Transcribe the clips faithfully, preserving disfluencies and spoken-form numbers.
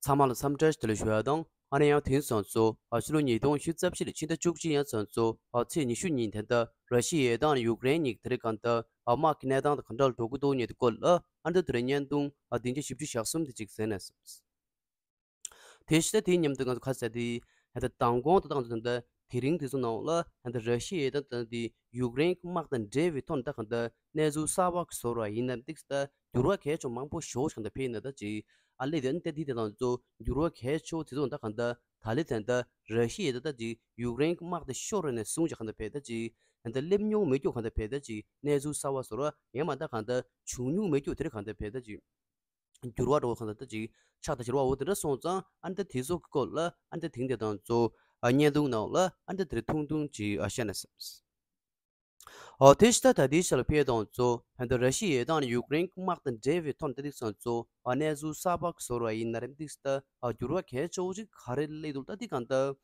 ཚང་མ་ལ་འཚམས་འདྲི་བདེ་ལེགས་ཞུ་ཡ་དང་། ཨ་ནི་ཡང་དེང་སང་ཚོ་ཨ་ཕྱི་ལོ་ཉིས་སྟོང་ཉི་ཤུ་རྩ་བཞི་ལོའི་ཕྱི་ཟླ་བཅུ་གཅིག་ཡན་ཚོ་ཚོ་ཨ་ཚེས་ཉི་ཤུ་ཉིན་དེ་འདྲ་ར་ཤི་ཡའི་དང་ཡུཀ་རེན་གཉིས་དེ་རིང་གང་ལྟར་ཨ་དམག་གི་གནས་སྟངས་དང་ག་འདྲ་ལ་འགྲོ་གི་འདུག་ཉེ་དུ་སྐོར་ལ་ཨ་འདྲ་དེ་རིང་བརྙན་ཐུང་ཨ་བདུན་ཅུ་བཞི་བཅུ་ཞེ་གསུམ་དེ་ཅིག་གསན་ནས་སོང་། དེ་ཕྱི་ཟླ་དེའི་མཉམ་དུ་ང་ཚོ་ཁ་ཟས་དེ་ཧན་ད་མདང་དགོང་དང་དང་དུ་དེ་འདྲ་དེ་རིང་དེ་ཚོ་ནང་ལ་ཧན་ད་ར་ཤི་ཡའི་དང་དང་དེ་ཡུཀ་རེན་གྱི་དམག་དང་འབྲེལ་བའི་ཐོག་ནས་ད་གང་ལྟར་གནས་ཚུལ་གསར་པ་གི་བཟོ་འདྲ་ཡིན་ན་འདུག་ད་འགྱུར་བ་གལ་ཆེ་མང་པོ་ཞིག་གང་ལྟར་ཕེབས་ན་ད་ཅིག་ཨ་ལེ་དེ་ནི་ད་དེ་དེ་དང་ཚོ་འགྱུར་བ་གལ་ཆེ་དེ་ཚོ་ད་གང་ལྟར་ད་ལེ་དང་ད་ར་ཤི་ཡའི་ད་ད་ཅིག་ཡུཀ་རེན་གྱི་དམག་དེ་ཤོར་རེ་ནས་བཟུང་ཅིག་གང་ལྟར་ཕེབས་ད་ཅིག་ཧན་ད་སླེབས་མྱོང་མེད་རྒྱུ་གང་ལྟར་ཕེབས་ད་ཅིག་གནས་ཚུལ་གསར་པ་བཟོ་འདྲ་ཡང་མ་ད་གང་ལྟར་བྱུང་མྱོང་མེད་རྒྱུ་དེ་རིགས་གང་ལྟར་ཕེབས་ད་ཅིག་འགྱུར་བ་འགྲོ་བ་གང་ལྟར་ད་ཅིག་ཆགས་ད་ཕྱིར་བ་འོ་དེ་འདྲ་སོང་ཙང་ཨ་ནི་ད་དེ་ཚོ་གི་སྐོར་ལ་ཨ་ནི་ད་དེང་དེ་དང་ཚོ་ཨ་བརྙན་ཐུང་ནང་ལ་ཨ་ནི་ད་དེ་རིང་ཐུང་ཐུང་ཅིག་ཨ་བཤད་ན་བསམས། ཨོ་དེ་ཕྱི་ད་ད་དེའི་ཆ་ལ་ཕེབས་དང་ཚོ་ཧན་ད་ར་ཤི་ཡའི་དང་ཡུཀ་རེན་དམག་དང་འབྲེལ་བའི་ཐོག་ནས་ད་དེ་སང་ཚོ་ཨ་གནས་ཚུལ་གསར་པ་གི་བཟོ་འདྲ་ཡིན་ན་རེད་འདུག་ད་ཨ་འགྱུར་བ་གལ་ཆེ་བོ་ཅིག་ག་རེ་སླེབས་འདུག་ད་དེ་གང་ལྟར་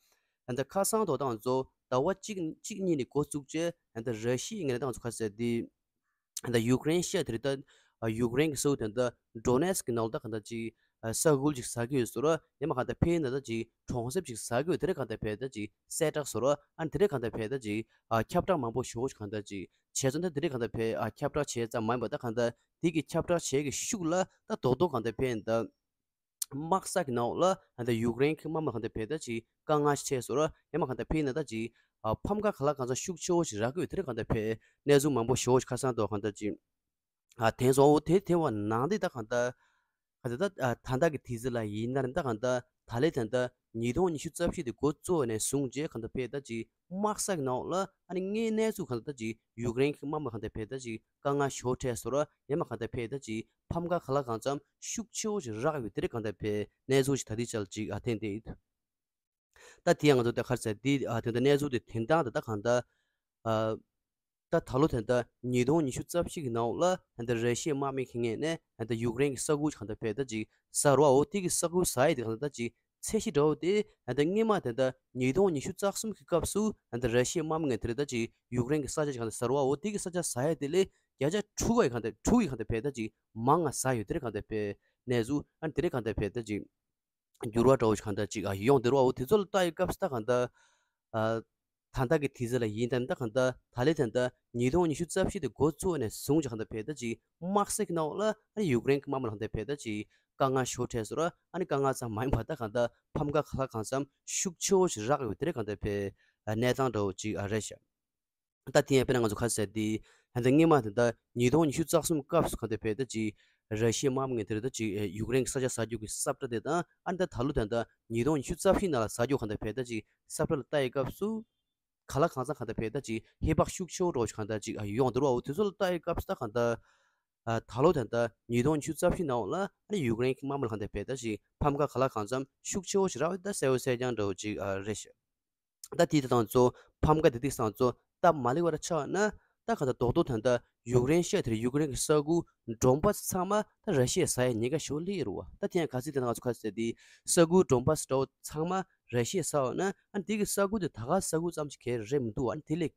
ཧན་ད་ཁ་སང་དོ་དང་ཚོ་ཟླ་བ་གཅིག་གཅིག་གཉིས་ནས་འགོ་བཙུགས་བྱས་ཧན་ད་ར་ཤི་ཡའི་ངན་དང་ཚོ་ཁ་ཟས་དེ། ད་ཡུཀ་རེན་ཤར་དེ་རེད་ད། ཡུཀ་རེན་གྱི་ས་ཁུལ་དེ་འདྲ་ཌོ་ནེ་སི་ཀི་ནང་ལ་ད་གང་ལྟར་ཅིག་ས་ཁུལ་ཅིག་ཟ་གི་ཡོད་ཟེར་རོ། ཡང་མ་གང་ལྟར་ཕེ་ན་ད་ཅིག་གྲོང་གསེབ་ཅིག་ཟ་གི་ཡོད་དེ་རེད་གང་ལྟར་ཕེ་ད་ཅིག་གསལ་བསྒྲགས་ཟེར་རོ། ཨ་ནི་དེ་རེད་གང་ལྟར་ཕེ་ད་ཅིག་ཁྱབ་བསྒྲགས་མང་པོ་ཞེ་པོ་ཅིག་གང་ལྟར་ཅིག་བྱས་ཙང་ད་དེ་རེད་གང་ལྟར་ཕེ་ཁྱབ་བསྒྲགས་བྱས་ཙང་མ་ཡིན་པ་ད་གང་ལྟར་དེ་གི་ཁྱབ་བསྒྲགས་བྱས་གི་ཤུགས་ལ་ད་རྡོག་རྡོག་གང་ལྟར་ཕེ་ད། དམག་ས་གི་ནང་ལ་ཧན་ད་ཡུཀ་རེན་གྱི་དམག་མི་གང་ལྟར་ཕེ་ད་ཅིག་དཀའ་ངལ་ཞིག་འཕྲད་སོང་ར། ཡང་མ་གང་ལྟར་ཕེ་ན་ད་ཅིག་ཨ་ཕམ་ཁ་ག་ལ་གང་འཚམ་ཤུགས་ཆེ་བོ་ཞིག་རག་གི་ཡོད་དེ་རེད་གང་ལྟར་ཕེ་གནས་ཚུལ་མང་པོ་ཞེ་བོ་ཞིག་ཁ་སང་དོ་གང་ལྟར་ཅིག་ཨ་དེང་སང་འོ་དེ་དེ་བ་ནང་དེ་ད་གང་ལྟར་གང་ལྟར་ད་ཨ་ད་ལྟ་གི་དུས་ཚོད་ལ་ཡིན་ན་རེད་ད་གང་ལྟར་ད་ལེ་ད་ལྟ་ཉིས་སྟོང་ཉི་ཤུ་རྩ་བཞི་དེ་འགོ་བཙུགས་ནས་བཟུང་རྗེས་གང་ལྟར་ཕེ་ད་ཅིག་དམག་ས་གི་ནང་ལ་ཨ་ནི་དངོས་གནས་ཚུལ་གང་ལྟར་ད་ཅིག་ཡུཀ་རེན་གྱི་དམག་མི་གང་ལྟར་ཕེ་ད་ཅིག་དཀའ་ངལ་ཞེ་པོ་འཕྲད་སོང་ར། ཡང་མ་གང་ལྟར་ཕེ་ད་ཅིག་ཕམ་ཁ་ག་ལ་གང་འཚམ་ཤུགས་ཆེ་བོ་ཞིག་རག་ཡོད་དེ་རེད་གང་ལྟར་ཕེ་གནས་ཚུལ་ཞིག་ད་ལྟའི་ཆར་ཅིག་ཨ་ཐེན་ཏེ་ཡོད། ད་དེ་ཡང་ང་ཚོ་ད་ག་རེ་ཟེར་དེ་ཨ་དེ་འདྲ་གནས་ཚུལ་དེ་དེང་སང་ད་ད་གང་ལྟར་ཨ་ད་ད་ལོ་དེ་འདྲ་ཉིས་སྟོང་ཉི་ཤུ་རྩ་བཞི་གི་ནང་ལ་ད་ར་ཤི་ཡའི་དམག་མི་ཁེ་ངེས་ནས་ད་ཡུཀ་རེན་གྱི་ས་ཁུལ་གང་ལྟར་ཕེ་ད་ཅིག་ཟ་རོ་ཨ་འོ་དེ་གི་ས་ཁུལ་ཟ་ཡི་དེ་གང་ལྟར་ད་ཅིག་ཚད་གཞི་འདྲ་བོ་དེ་ད་སྔོན་མ་དེ་འདྲ་ཉིས་སྟོང་ཉི་ཤུ་རྩ་གསུམ་གྱི་སྐབས་སུ་ད་ར་ཤི་ཡའི་དམག་མི་ངན་དེ་རེད་ད་ཅིག་ཡུཀ་རེན་གྱི་ས་ཆ་ཅིག་གང་ལྟར་ཟ་རོ་ཨ་འོ་དེ་གི་ས་ཆ་ཟ་ཡ་དེ་ལས་བརྒྱ་ཆ་དྲུག་ག་ཡི་གང་ལྟར་དྲུག་གི་གང་ལྟར་ཕེ་ད་ཅིག་མང་ང་ཟ་ཡོད་དེ་རེད་གང་ལྟར་ཕེ་གནས་ཚུལ་ཨ་ནི་དེ་རེད་གང་ལྟར་ཕེ་ད་ཅིག་འགྱུར་བ་འདྲ་བོ་ཞིག་གང་ལྟར་ཅིག་ཨ་ཡོང་དེ་རོ་ཨ་འོ་དེ་ཚོ་ལ་ལྟ་ཡི་སྐབས་སུ་ད་གང་ལྟར་ཨ་ད་ལྟ་གི་དུས་ཚོད་ལ་ཡིན་ད་ད་གང་ལྟར་ད་ལེ་ད་ལྟ་ཉིས་སྟོང་ཉི་ཤུ་རྩ་བཞི་དེ་འགོ་བཙུགས་ནས་བཟུང་ཅིག་གང་ལྟར་ཕེ་ད་ཅིག་དམག་ས་གི་ནང་ལ་ཨ་ནི་ཡུཀ་རེན་གྱི་དམག་མི་ལ་གང་ལྟར་ཕེ་ད་ཅིག་དཀའ་ངལ་ཞེ་པོ་འཕྲད་སོང་ར། ཨ་ནི་དཀའ་ངལ་ཙམ་མ་ཡིན་པར་ད་གང་ལྟར་ཕམ་ཁ་ག་ལ་གང་འཚམ་ཤུགས་ཆེ་བོ་ཞིག་རག་ཡོད་དེ་རེད་གང་ལྟར་ཕེ་གནས་སྟངས་འདྲ་བོ་ཅིག་ཨ་རེད་ཤག་ད་དེ་ཡང་དཔེར་ན་ང་ཚོ་ཁ་ཟེར་དེ་ཧན་ད་སྔོན་མ་དེ་ད་ཉིས་སྟོང་ཉི་ཤུ་རྩ་གསུམ་སྐབས་སུ་གང་ལྟར་ཕེ་ད་ཅིག་ར་ཤི་ཡའི་དམག་མི་ངན་དེ་རེད་ད་ཅིག་ཡུཀ་རེན་གྱི་ས་ཆ་ཟ་རྒྱུ་གི་ས་བཀྲ་དེ་དང་ཨ་ནི་ད་ད་ལོ་དེ་ད་ཉིས་སྟོང་ཉི་ཤུ་རྩ་བཞི་ནང་ལ་ཟ་རྒྱུ་གང་ལྟར་ཕེ་ད་ཅིག་ས་བཀྲ་ལ་ལྟ་ཡི་སྐབས་སུ་ག་ལ་གང་འཚམ་གང་ལྟར་ཕེ་ད་ཅིག་ཧེ་བག་ཤུགས་ཆེ་བོ་འདྲ་བོ་ཞིག་གང་ལྟར་ཅིག་ཨ་ཡོང་དེ་རོ་ཨ་འོ་དེ་ཚོ་ལ་ལྟ་ཡི་སྐབས་སུ་ད་གང་ལྟར་ཨ་ད་ལོ་དེ་ད་ཉིས་སྟོང་ཉི་ཤུ་རྩ་བཞི་ནང་ལ་ཨ་ནི་ཡུཀ་རེན་གྱི་དམག་མི་ལ་གང་ལྟར་ཕེ་ད་ཅིག་ཕམ་ཁ་ག་ལ་གང་འཚམ་ཤུགས་ཆེ་བོ་ཞིག་རག་ཡོད་ད་གསལ་བོ་གསལ་རྐྱང་འདྲ་བོ་ཅིག་ཨ་རེད་ཤག་ད་དེ་དེ་དང་གཙོ་ཕམ་ཁ་དེ་དེ་སང་གཙོ་སྟབས་མ་ལེགས་པ་ར་ཆགས་ན་ད་ག་ད་རྡོག་རྡོག་ད་ད་ཡུཀ་རེན་ཤར་དེར་ཡུཀ་རེན་གྱི་ས་ཁུལ་མགྲོན་པོ་ཚང་མ་ད་ར་ཤི་ཡ་ཟ་ཡ་ཉེན་ཁ་ཞོ་ལི་རུ་བ། ད་དེ་ཡང་ག་ཚིག་དེ་ང་ཚོ་ཁ་ཟེར་དེ་ས་ཁུལ་མགྲོན་པོ་ཚོ་ཚང་མ་ར་ཤི་ཡ་ཟ་བ་ན་ཨ་དེ་གི་ས་ཁུལ་དེ་ད་ག་ས་ཁུལ་ཙམ་ཅིག་གལ་རེད་མི་འདུག་ཨ་དེ་ལས་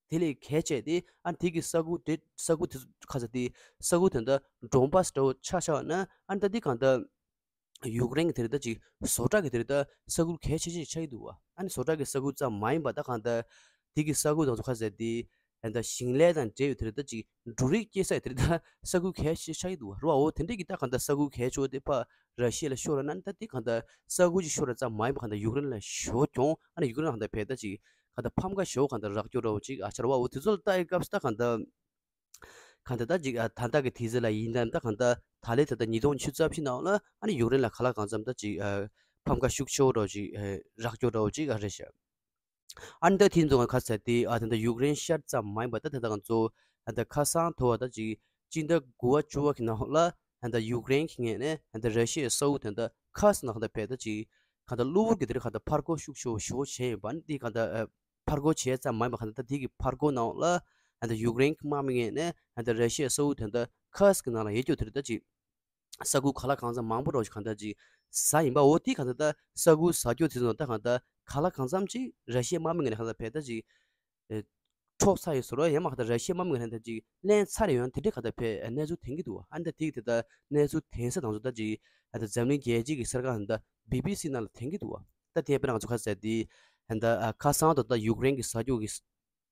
དེ་ལས་གལ་ཆེ་དེ་ཨ་དེ་གི་ས་ཁུལ་དེ་ས་ཁུལ་དེ་ཁ་ཟེར་དེ་ས་ཁུལ་དེ་ད་མགྲོན་པོ་ཚོ་ཆ་བཞག་ན་ཨ་ད་དེ་གང་ད། ཡུཀ་རེན་གྱི་དེ་རེད་ད་ཅིག་བཟོ་གྲྭ་གི་དེ་རེད་ད་ས་ཁུལ་གལ་ཆེ་ཤོས་ཆགས་ཀྱི་འདུག་བ། ཨ་ནི་བཟོ་གྲྭ་གི་ས་ཁུལ་ཙམ་མ་ཡིན་པ་ད་གང་ལྟར་དེ་གི་ས་ཁུལ་དང་ཚོ་ཁ་ཟེར་དེ་ཨ་ད་ཞིང་ལས་དང་འབྲེལ་བའི་དེ་རེད་ད་ཅིག་འབྲུ་རིགས་སྐྱེ་ས་ཡི་དེ་རེད་ད་ས་ཁུལ་གལ་ཆེ་ཆགས་ཀྱི་འདུག་བ། རོ་ཨ་འོ་དེ་འདྲས་ཀྱི་ད་གང་ལྟར་ས་ཁུལ་གལ་ཆེ་བོ་དེ་ཕ་ར་ཤི་ཡ་ལ་ཤོར་ན་ད་དེ་གང་ལྟར་ས་ཁུལ་ཅིག་ཤོར་ཙམ་མ་ཡིན་པ་གང་ལྟར་ཡུཀ་རེན་ལ་ཞོ་གྱོང་ཨ་ནི་ཡུཀ་རེན་ལ་གང་ལྟར་ཕེ་ད་ཅིག་གང་ལྟར་ཕམ་ཁ་ཞོ་གང་ལྟར་རག་སྐྱོ་འདྲ་བོ་ཅིག་ཨ་ཆར་བ་འོ་དེ་ཚོ་ལ་ལྟ་ཡི་སྐབས་སུ་ད་གང་ལྟར། གང་ལྟར་ད་ཅིག་ཨ་ད་ལྟ་གི་དུས་ཚོད་ལ་ཡིན་ན་ད་གང་ལྟར་ད་ལོའི་ད་ལྟ་ཉིས་སྟོང་ཉི་ཤུ་རྩ་བཞི་ནང་ལ་ཨ་ནི་ཡུཀ་རེན་ལ་ག་ལ་གང་འཚམ་ད་ཅིག་ཨ་ཕམ་ཁ་ཤུགས་ཆེ་བོ་འདྲ་བོ་ཅིག་ཨ་རག་སྐྱོ་འདྲ་བོ་ཅིག་ཨ་རེད་ཤག་ཨ་ནི་ད་དེ་ཚོ་ང་ཁ་ཟེར་དེ་ཨ་ད་ལྟ་ཡུཀ་རེན་ཤར་ཙམ་མ་ཡིན་པ་ད་ད་ལྟ་ང་ཚོ་ཨ་ད་ཁ་སང་དུ་བ་ད་ཅིག་སྤྱི་ཟླ་དགུ་བ་བཅུ་བ་གི་ནང་ལ་ཨ་ད་ཡུཀ་རེན་གྱི་ངོས་ནས་ཨ་ད་ར་ཤི་ཡའི་ས་ཁུལ་ད་ད་ཁ་སང་ནང་ད་ཕེ་ད་ཅིག་གང་ལྟར་གློ་བུར་གྱི་དེར་གང་ལྟར་ཕར་རྒོལ་ཤུགས་ཆེ་བོ་ཞེ་པོ་བྱས་ཡོད་པ་ནི་དེ་གང་ལྟར་ཨ། ཕར་རྒོལ་བྱས་ཙམ་མ་ཡིན་པ་གང་ལྟར་ད་དེ་གི་ཕར་རྒོལ་ནང་ལ་ཨ་ད་ཡུཀ་རེན་གྱི་དམག་མི་ངོས་ནས་ཨ་ད་ར་ཤི་ཡའི་ས་ཁུལ་དེ་འདྲ་ཁ་སི་གི་ནང་ལ་ཡོད་རྒྱུ་དེ་རེད་ད་ཅིག་ས་ཁུལ་ག་ལ་གང་འཚམ་མང་པོ་རོགས་ཤིག་གང་ལྟར་ཅིག་ཟ་ཡིན་པ་འོ་དེ་གང་ལྟར་ད་ས་ཁུལ་ཟ་རྒྱུ་དེ་ཚོ་ད་གང་ལྟར་ག་ལ་གང་འཚམ་ཅིག་ར་ཤི་ཡའི་དམག་མི་ངོས་ནས་གང་ལྟར་ཕེ་ད་ཅིག་ཨེ་ འཕྲོག་ཚར་ཡོད་ཟེར་རོ། ཡང་མ་གང་ལྟར་ར་ཤི་ཡའི་དམག་མི་ངོས་ནས་ད་ཅིག་ལེན་ཚར་ཡོད་དེ་འདྲའི་གང་ལྟར་བས་གནས་ཚུལ་ཐོན་གྱི་འདུག་ཨ་ནི་ད་དེ་གི་དེ་ལྟར་གནས་ཚུལ་ཐོན་ས་དང་ཚོ་ད་ཅིག་ཨ་ད་འཛམ་གླིང་རྒྱལ་སྤྱི་གི་གསར་ཁང་ད་བི་བི་སི་ནང་ལ་ཐོན་གྱི་འདུག་ད་དེ་དཔེར་ན་ང་ཚོ་ཁ་ཟེར་དེ་ད་ཁ་སང་དུ་ད་ཡུཀ་རེན་གྱི་ས་ཕྱོགས་ཀྱི་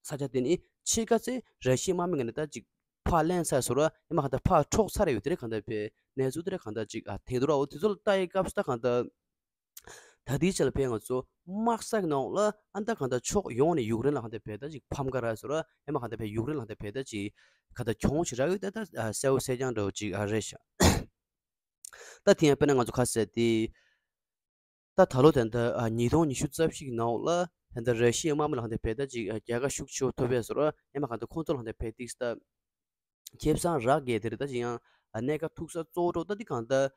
ས་ཆ་དེ་ནི་ཕྱེད་ཀ་ཙམ་ར་ཤི་ཡའི་དམག་མི་ངོས་ནས་ད་ཅིག་ཕར་ལེན་ཚར་ཟེར་རོ། ཡང་མ་གང་ལྟར་ཕར་འཕྲོག་ཚར་ཡོད་དེ་འདྲའི་གང་ལྟར་བས་གནས་ཚུལ་དེ་འདྲ་གང་ལྟར་ཅིག་ཨ་ཐོན་འདུག་ར། འོ་དེ་ཚོ་ལ་ལྟ་ཡི་སྐབས་སུ་ད་གང་ལྟར། ད་ལྟའི་ཆ་ལ་ཕེབས་ང་ཚོ་དམག་ས་གི་ནང་ལ་ཨ་ད་གང་ལྟར་ཕྱོགས་ཡོངས་ནས་ཡུཀ་རེན་ལ་གང་ལྟར་བས་ད་ཅིག་ཕམ་ཁ་རག་ཟེར་ར། ཡང་མ་གང་ལྟར་བས་ཡུཀ་རེན་ལ་གང་ལྟར་བས་ད་ཅིག་གང་ལྟར་གྱོང་ཞིག་རག་ཡོད་ད། ད་གསལ་བོ་གསལ་རྐྱང་འདྲ་བོ་ཅིག་ཨ་རེད་ཤག་ད་དེ་ཡང་དཔེར་ན་ང་ཚོ་ཁ་ཟེར་དེ་ད་ད་ལོ་ད་ལྟ་ཉིས་སྟོང་ཉི་ཤུ་རྩ་བཞི་གི་ནང་ལ་ད་ལྟ་ར་ཤི་ཡའི་དམག་མི་ལ་གང་ལྟར་བས་ད་ཅིག་རྒྱལ་ཁ་ཤུགས་ཆེ་བོ་ཐོབ་པས་ཟེར་ར། ཡང་མ་གང་ལྟར་ཁོང་ཚོ་ལ་གང་ལྟར་བས་ཏིག་ད་ཁེ་བཟང་རག་གི་དེ་རེད། ད་ཅིག་ཡང་གནད་འགག་ཐུག་ས་གཙོ་བོ་ད་དེ་གང་ལྟར།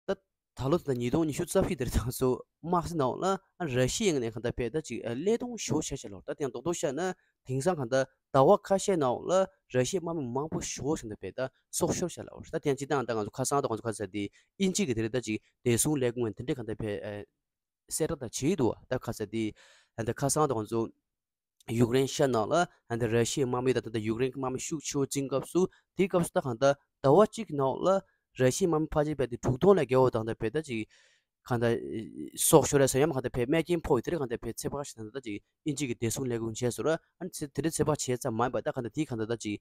ད་ད་ལོ་ད་ཉིས་སྟོང་ཉི་ཤུ་རྩ་བཞི་དེར་ད་ཚོ་དམག་སའི་ནང་ལ་ཨ་ར་ཤི་ཡའི་ངོས་ནས་གང་ལྟར་བས་ད་ཅིག་ཨ་ཀླད་སྟོང་ཞེ་པོ་བྱས་བྱས་ལོ། ད་དེ་ཡང་རྡོག་རྡོག་བཤད་ན་དེང་སང་གང་ལྟར་ཟླ་བ་ཁ་ཤས་ནང་ལ་ར་ཤི་ཡའི་དམག་མི་མང་པོ་ཞེ་པོ་ཞིག་ད་བས་ད་སྲོག་ཤོར་བྱས་ལོ། ད་དེ་ཡང་སྤྱིར་བཏང་ད་ང་ཚོ་ཁ་སང་ད་ང་ཚོ་ཁ་ཟེར་དེ་དབྱིན་ཇི་གི་དེ་རེད། ད་ཅིག་བདེ་སྲུང་ལས་ཁུངས་དེ་འདྲས་གང་ལྟར་བས་ཨ་གསལ་བསྒྲགས་ད་བྱས་འདུག་ད་ཁ་ཟེར་དེ་ད་ཁ་སང་ད་ང་ཚོ་ཡུཀ་རེན་ཤར་ནང་ལ་ཨ་ནི་ར་ཤི་ཡའི་དམག་མི་དང་ད་ལྟ་ཡུཀ་རེན་གྱི་དམག་མི་ཤུགས་ཆེ་བོ་འཛིང་སྐབས་སུ། དེའི་སྐབས་སུ་ད་གང་ལྟར་ཟླ་བ་གཅིག་གི་ནང་ལ་ར་ཤི་ཡའི་དམག་མི་ཕལ་ཆེར་བས་དེ་དྲུག་སྟོང་ལས་བརྒལ་བ་དང་ད་བས་ད་ཅིག་གང་ལྟར་སྲོག་ཤོར་རེད་ཟེར། ཡང་མ་གང་ལྟར་བས་རྨས་སྐྱོན་ཕོག་ཡོད་དེ་རེད། གང་ལྟར་བས་ཚོད་དཔག་ཞིག་ད་ད་ཅིག་དབྱིན་ཇི་གི་བདེ་སྲུང་ལས་ཁུངས་བྱས་ཟེར་ར། ཨ་ནི་ཚེ་དེ་འདྲའི་ཚོད་དཔག་བྱས་ཙམ་མ་ཡིན་པ་ད་གང་ལྟར་དེའི་གང་ལྟར་ད་ཅིག་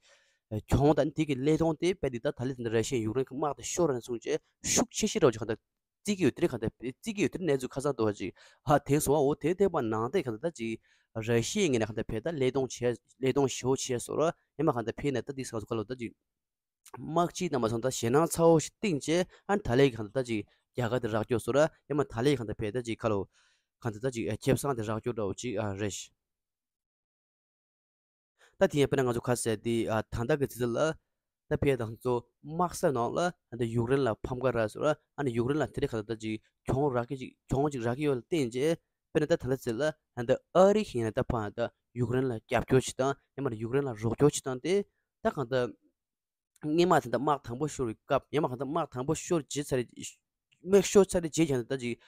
གྱོང་དང་དེ་གི་ཀླད་སྟོང་དེ་བས་དེ་ད་ད་ལི་ད་ལྟ་ར་ཤི་ཡའི་ཡུཀ་རེན་གྱི་དམག་དང་ཤོར་རན་སོང་བྱས་ཤུགས་ཆེ་ཤོས་རེད་བ་ཅིག་གང་ལྟར། བརྩི་གི་ཡོད་དེ་རེད། གང་ལྟར་བརྩི་གི་ཡོད་དེ་རེད། གནས་ཚུལ་ཁ་སང་དུ་བ་ཅིག་ཧ་དེ་སོང་བ། འོ་དེ་དེ་པ་ནང་དེ་གང་ལྟར་ད་ཅིག་ར་ཤི་ཡའི་ངོས་ནས་གང་ལྟར་བས་ད་ཀླད་སྟོང་བྱས་ཀླད་སྟོང་ཞེ་པོ་བྱས་སོང་ར། ཡང་མ་གང་ལྟར་ཕེབས་ནས་ད་དེ་སང་སུ་ག་ལོ་ད་ཅིག་དམག་སྤྱི་རྣམ་པ་སོང་ད་ཞེད་སྣང་ཚ་བོ་ཞིག་བཏིང་བྱས་ཨ་ནི་ད་ལས་གང་ལྟར་ད་ཅིག་རྒྱལ་ཁ་དེ་རག་རྒྱུ་སོང་ར། ཡང་མ་ད་ལས་གང་ལྟར་བས་ད་ཅིག་ཁ་ལོ་གང་ལྟར་ད་ཅིག་ཁེ་བཟང་དེ་རག་རྒྱུ་འདྲ་བོ་ཅིག་ཨ་རེད། ད་དེ་ཡང་དཔེར་ན་ང་ཚོ་ཁ་ཟེར་དེ་ཨ་ད་ལྟ་གི་དུས་ཚོད་ལ་ད་ཕེ་དང་ཚོ་དམག་ས་ནང་ལ་ཨ་ད་ཡུཀ་རེན་ལ་ཕམ་ཁ་རག་ཟེར་བ། ཨ་ནི་ཡུཀ་རེན་ལ་དེ་འདྲའི་ག་ད་ད་ཅིག་གྱོང་རག་གི་ཅིག་གྱོང་ཅིག་རག་གི་ཡོད་ལ་བརྟེན་བྱས། དཔེར་ན་ད་ད་ལྟ་ཚེ་ལ་ཨ་ད་ཨ་རི་ཞིག་ཡིན་ན་ད་ཕ་ད་ཡུཀ་རེན་ལ་རྒྱབ་སྐྱོར་བྱེད་སྟངས་ཡང་མ་ཡུཀ་རེན་ལ་རོགས་སྐྱོར་བྱེད་སྟངས་དེ་ད་གང་ད། སྔོན་མ་དེ་འདྲ་དམག་དང་པོ་ཤོར་བའི་སྐབས་ཡང་མ་གང་ལྟར་དམག་དང་པོ་ཤོར་རྗེས་ཚར་རེ་དམག་ཤོར་ཚར་རེ་རྗེས་ཀྱང་ད་ཅིག་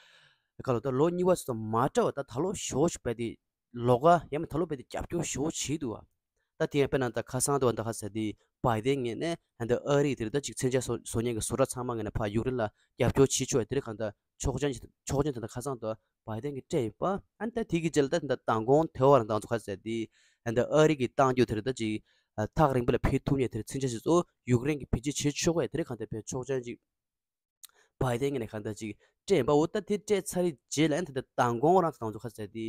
ག་ལོ་ད་ལོ་གཉིས་པ་ཙམ་མ་འདྲ་བ་ད་ད་ལོ་ཞོ་ཞིག་བས་ཏེ་ལོག་ག་ཡང་མ་ད་ལོ་བས་ཏེ་རྒྱབ་སྐྱོར་ཞོ་བྱེད་འདུག་བ། ད་དེ་ཡང་དཔེར་ན་ད་ཁ་སང་དུ་བ་ད་ཁ་ཟེར་དེ་བའི་ཏན་ངོས་ནས་ད་ཨ་རི་དེར་ད་ཅིག་མཚོན་ཆ་བཟོ་བཟོ་མཁན་གྱི་བཟོ་གྲྭ་ཚང་མ་ངོས་ནས་ཕ་ཡུཀ་རེན་ལ་རྒྱབ་སྐྱོར་བྱེད་ཆོག་ཡ་དེ་རིགས་གང་ད་ཆོག་མཆན་ཆོག་མཆན་དེ་འདྲ་ཁ་སང་དུ་བའི་ཏན་གྱིས་སྤྲད་ཡོད་པ། ཨ་ནི་ད་དེ་གི་རྗེས་ལ་ད་ད་མདང་དགོང་དེ་བར་ད་ང་ཚོ་ཁ་ཟེར་དེ་ད་ཨ་རི་གི་གཏང་རྒྱུ་དེར་ད་ཅིག་ཐག་རིང་པོ་ལ་ཕེབས་ཐུབ་མཁན་དེར་མཚོན་ཆ་ཞིག་གཙོ་བོ་ཡུཀ་རེན་གྱི་བེད་སྤྱོད་བྱེད་ཆོག་པའི་དེ་རིགས་གང་ལྟར་བས་ཆོག་མཆན་ཅིག་བའི་ཏན་ངོས་ནས་གང་ལྟར་ཅིག་སྤྲད་ཡིན་པ། འོ་ད་དེ་སྤྲད་ཚར་རེད་རྗེས་ལ་ཨ་ནི་ད་ད་མདང་དགོང་རང་ད་ང་ཚོ་ཁ་ཟེར་དེ་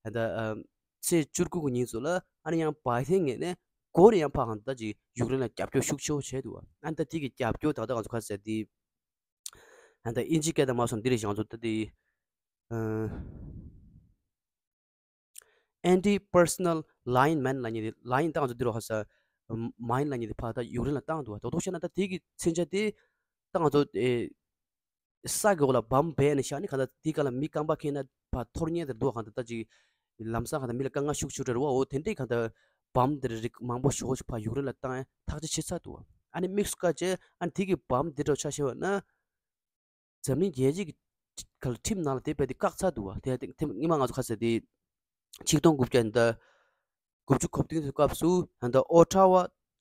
ད་ཚེས་བཅུ་དགུ་གི་ཉིན་ཚོ་ལ་ཨ་ནི་ཡང་བའི་ཏན་ངོས་ནས་སྒོ་རེ་ཡང་ཕ་གང་ལྟར་ཅིག་ཡུཀ་རེན་ལ་རྒྱབ་སྐྱོར་ཤུགས་ཆེ་བོ་བྱས་འདུག་བ། ཨ་ནི་ད་དེ་གི་རྒྱབ་སྐྱོར་ད་ད་ང་ཚོ་ཁ་ཟེར་དེ་ཨ་ནི་ད་དབྱིན་ཇི་སྐད་ད་མ་སོང་འདི་རེད་བཞག་ཚོ་ད་དེ། Anti-personnel mine ལབ་མཁན་དེ། ལ་ཡིན་ད་ང་ཚོ་འདི་རུ་ཧ་ས་མ་ཡིན་ལབ་མཁན་དེ་ཕ་ད་ཡུཀ་རེན་ལ་བཏང་འདུག་བ། རྡོག་རྡོག་བཤད་ན་ད་དེ་གི་མཚོན་ཆ་དེ་ད་ང་ཚོ་ཨེ་ས་གི་འོག་ལ་བམ་སྦས་ནས་བཞག་ནས་གང་ལྟར་དེའི་སྐབས་ལ་མི་རྐང་པ་འཁེལ་ན་ཕ་འཐོར་ཉེན་དེར་འདུག་གང་ལྟར་ད་ཅིག་ལམ་སང་གང་ལྟར་མི་ལ་དཀའ་ངལ་ཤུགས་ཆེ་རེད་བ། འོ་དེ་འདྲའི་གང་ལྟར་བམ་དེར་རིགས་མང་པོ་ཞེ་པོ་ཞིག་ཕ་ཡུཀ་རེན་ལ་བཏང་ཡ་ཐག་གཅོད་བྱས་ཚར་འདུག་བ། ཨ་ནི་དམིགས་སུ་བཀར་བྱས་ཨ་ནི་དེ་གི་བམ་དེ་འདྲ་ཆ་བཞག་པ་ན། འཛམ་གླིང་རྒྱལ་སྤྱི་གི་ཁྲིམས་ནང་ལ་དེ་རྦད་དེ་བཀག་ཚར་འདུག་བ། དེ་ཡང་སྔོན་མ་ང་ཚོ་ཁ་ཟེར་དེ་ཆིག་སྟོང་དགུ་བརྒྱ་ད་དགུ་བཅུ་གོ་བདུན་གྱི་སྐབས་སུ་ད་ཨོ་ཊ་ཝ་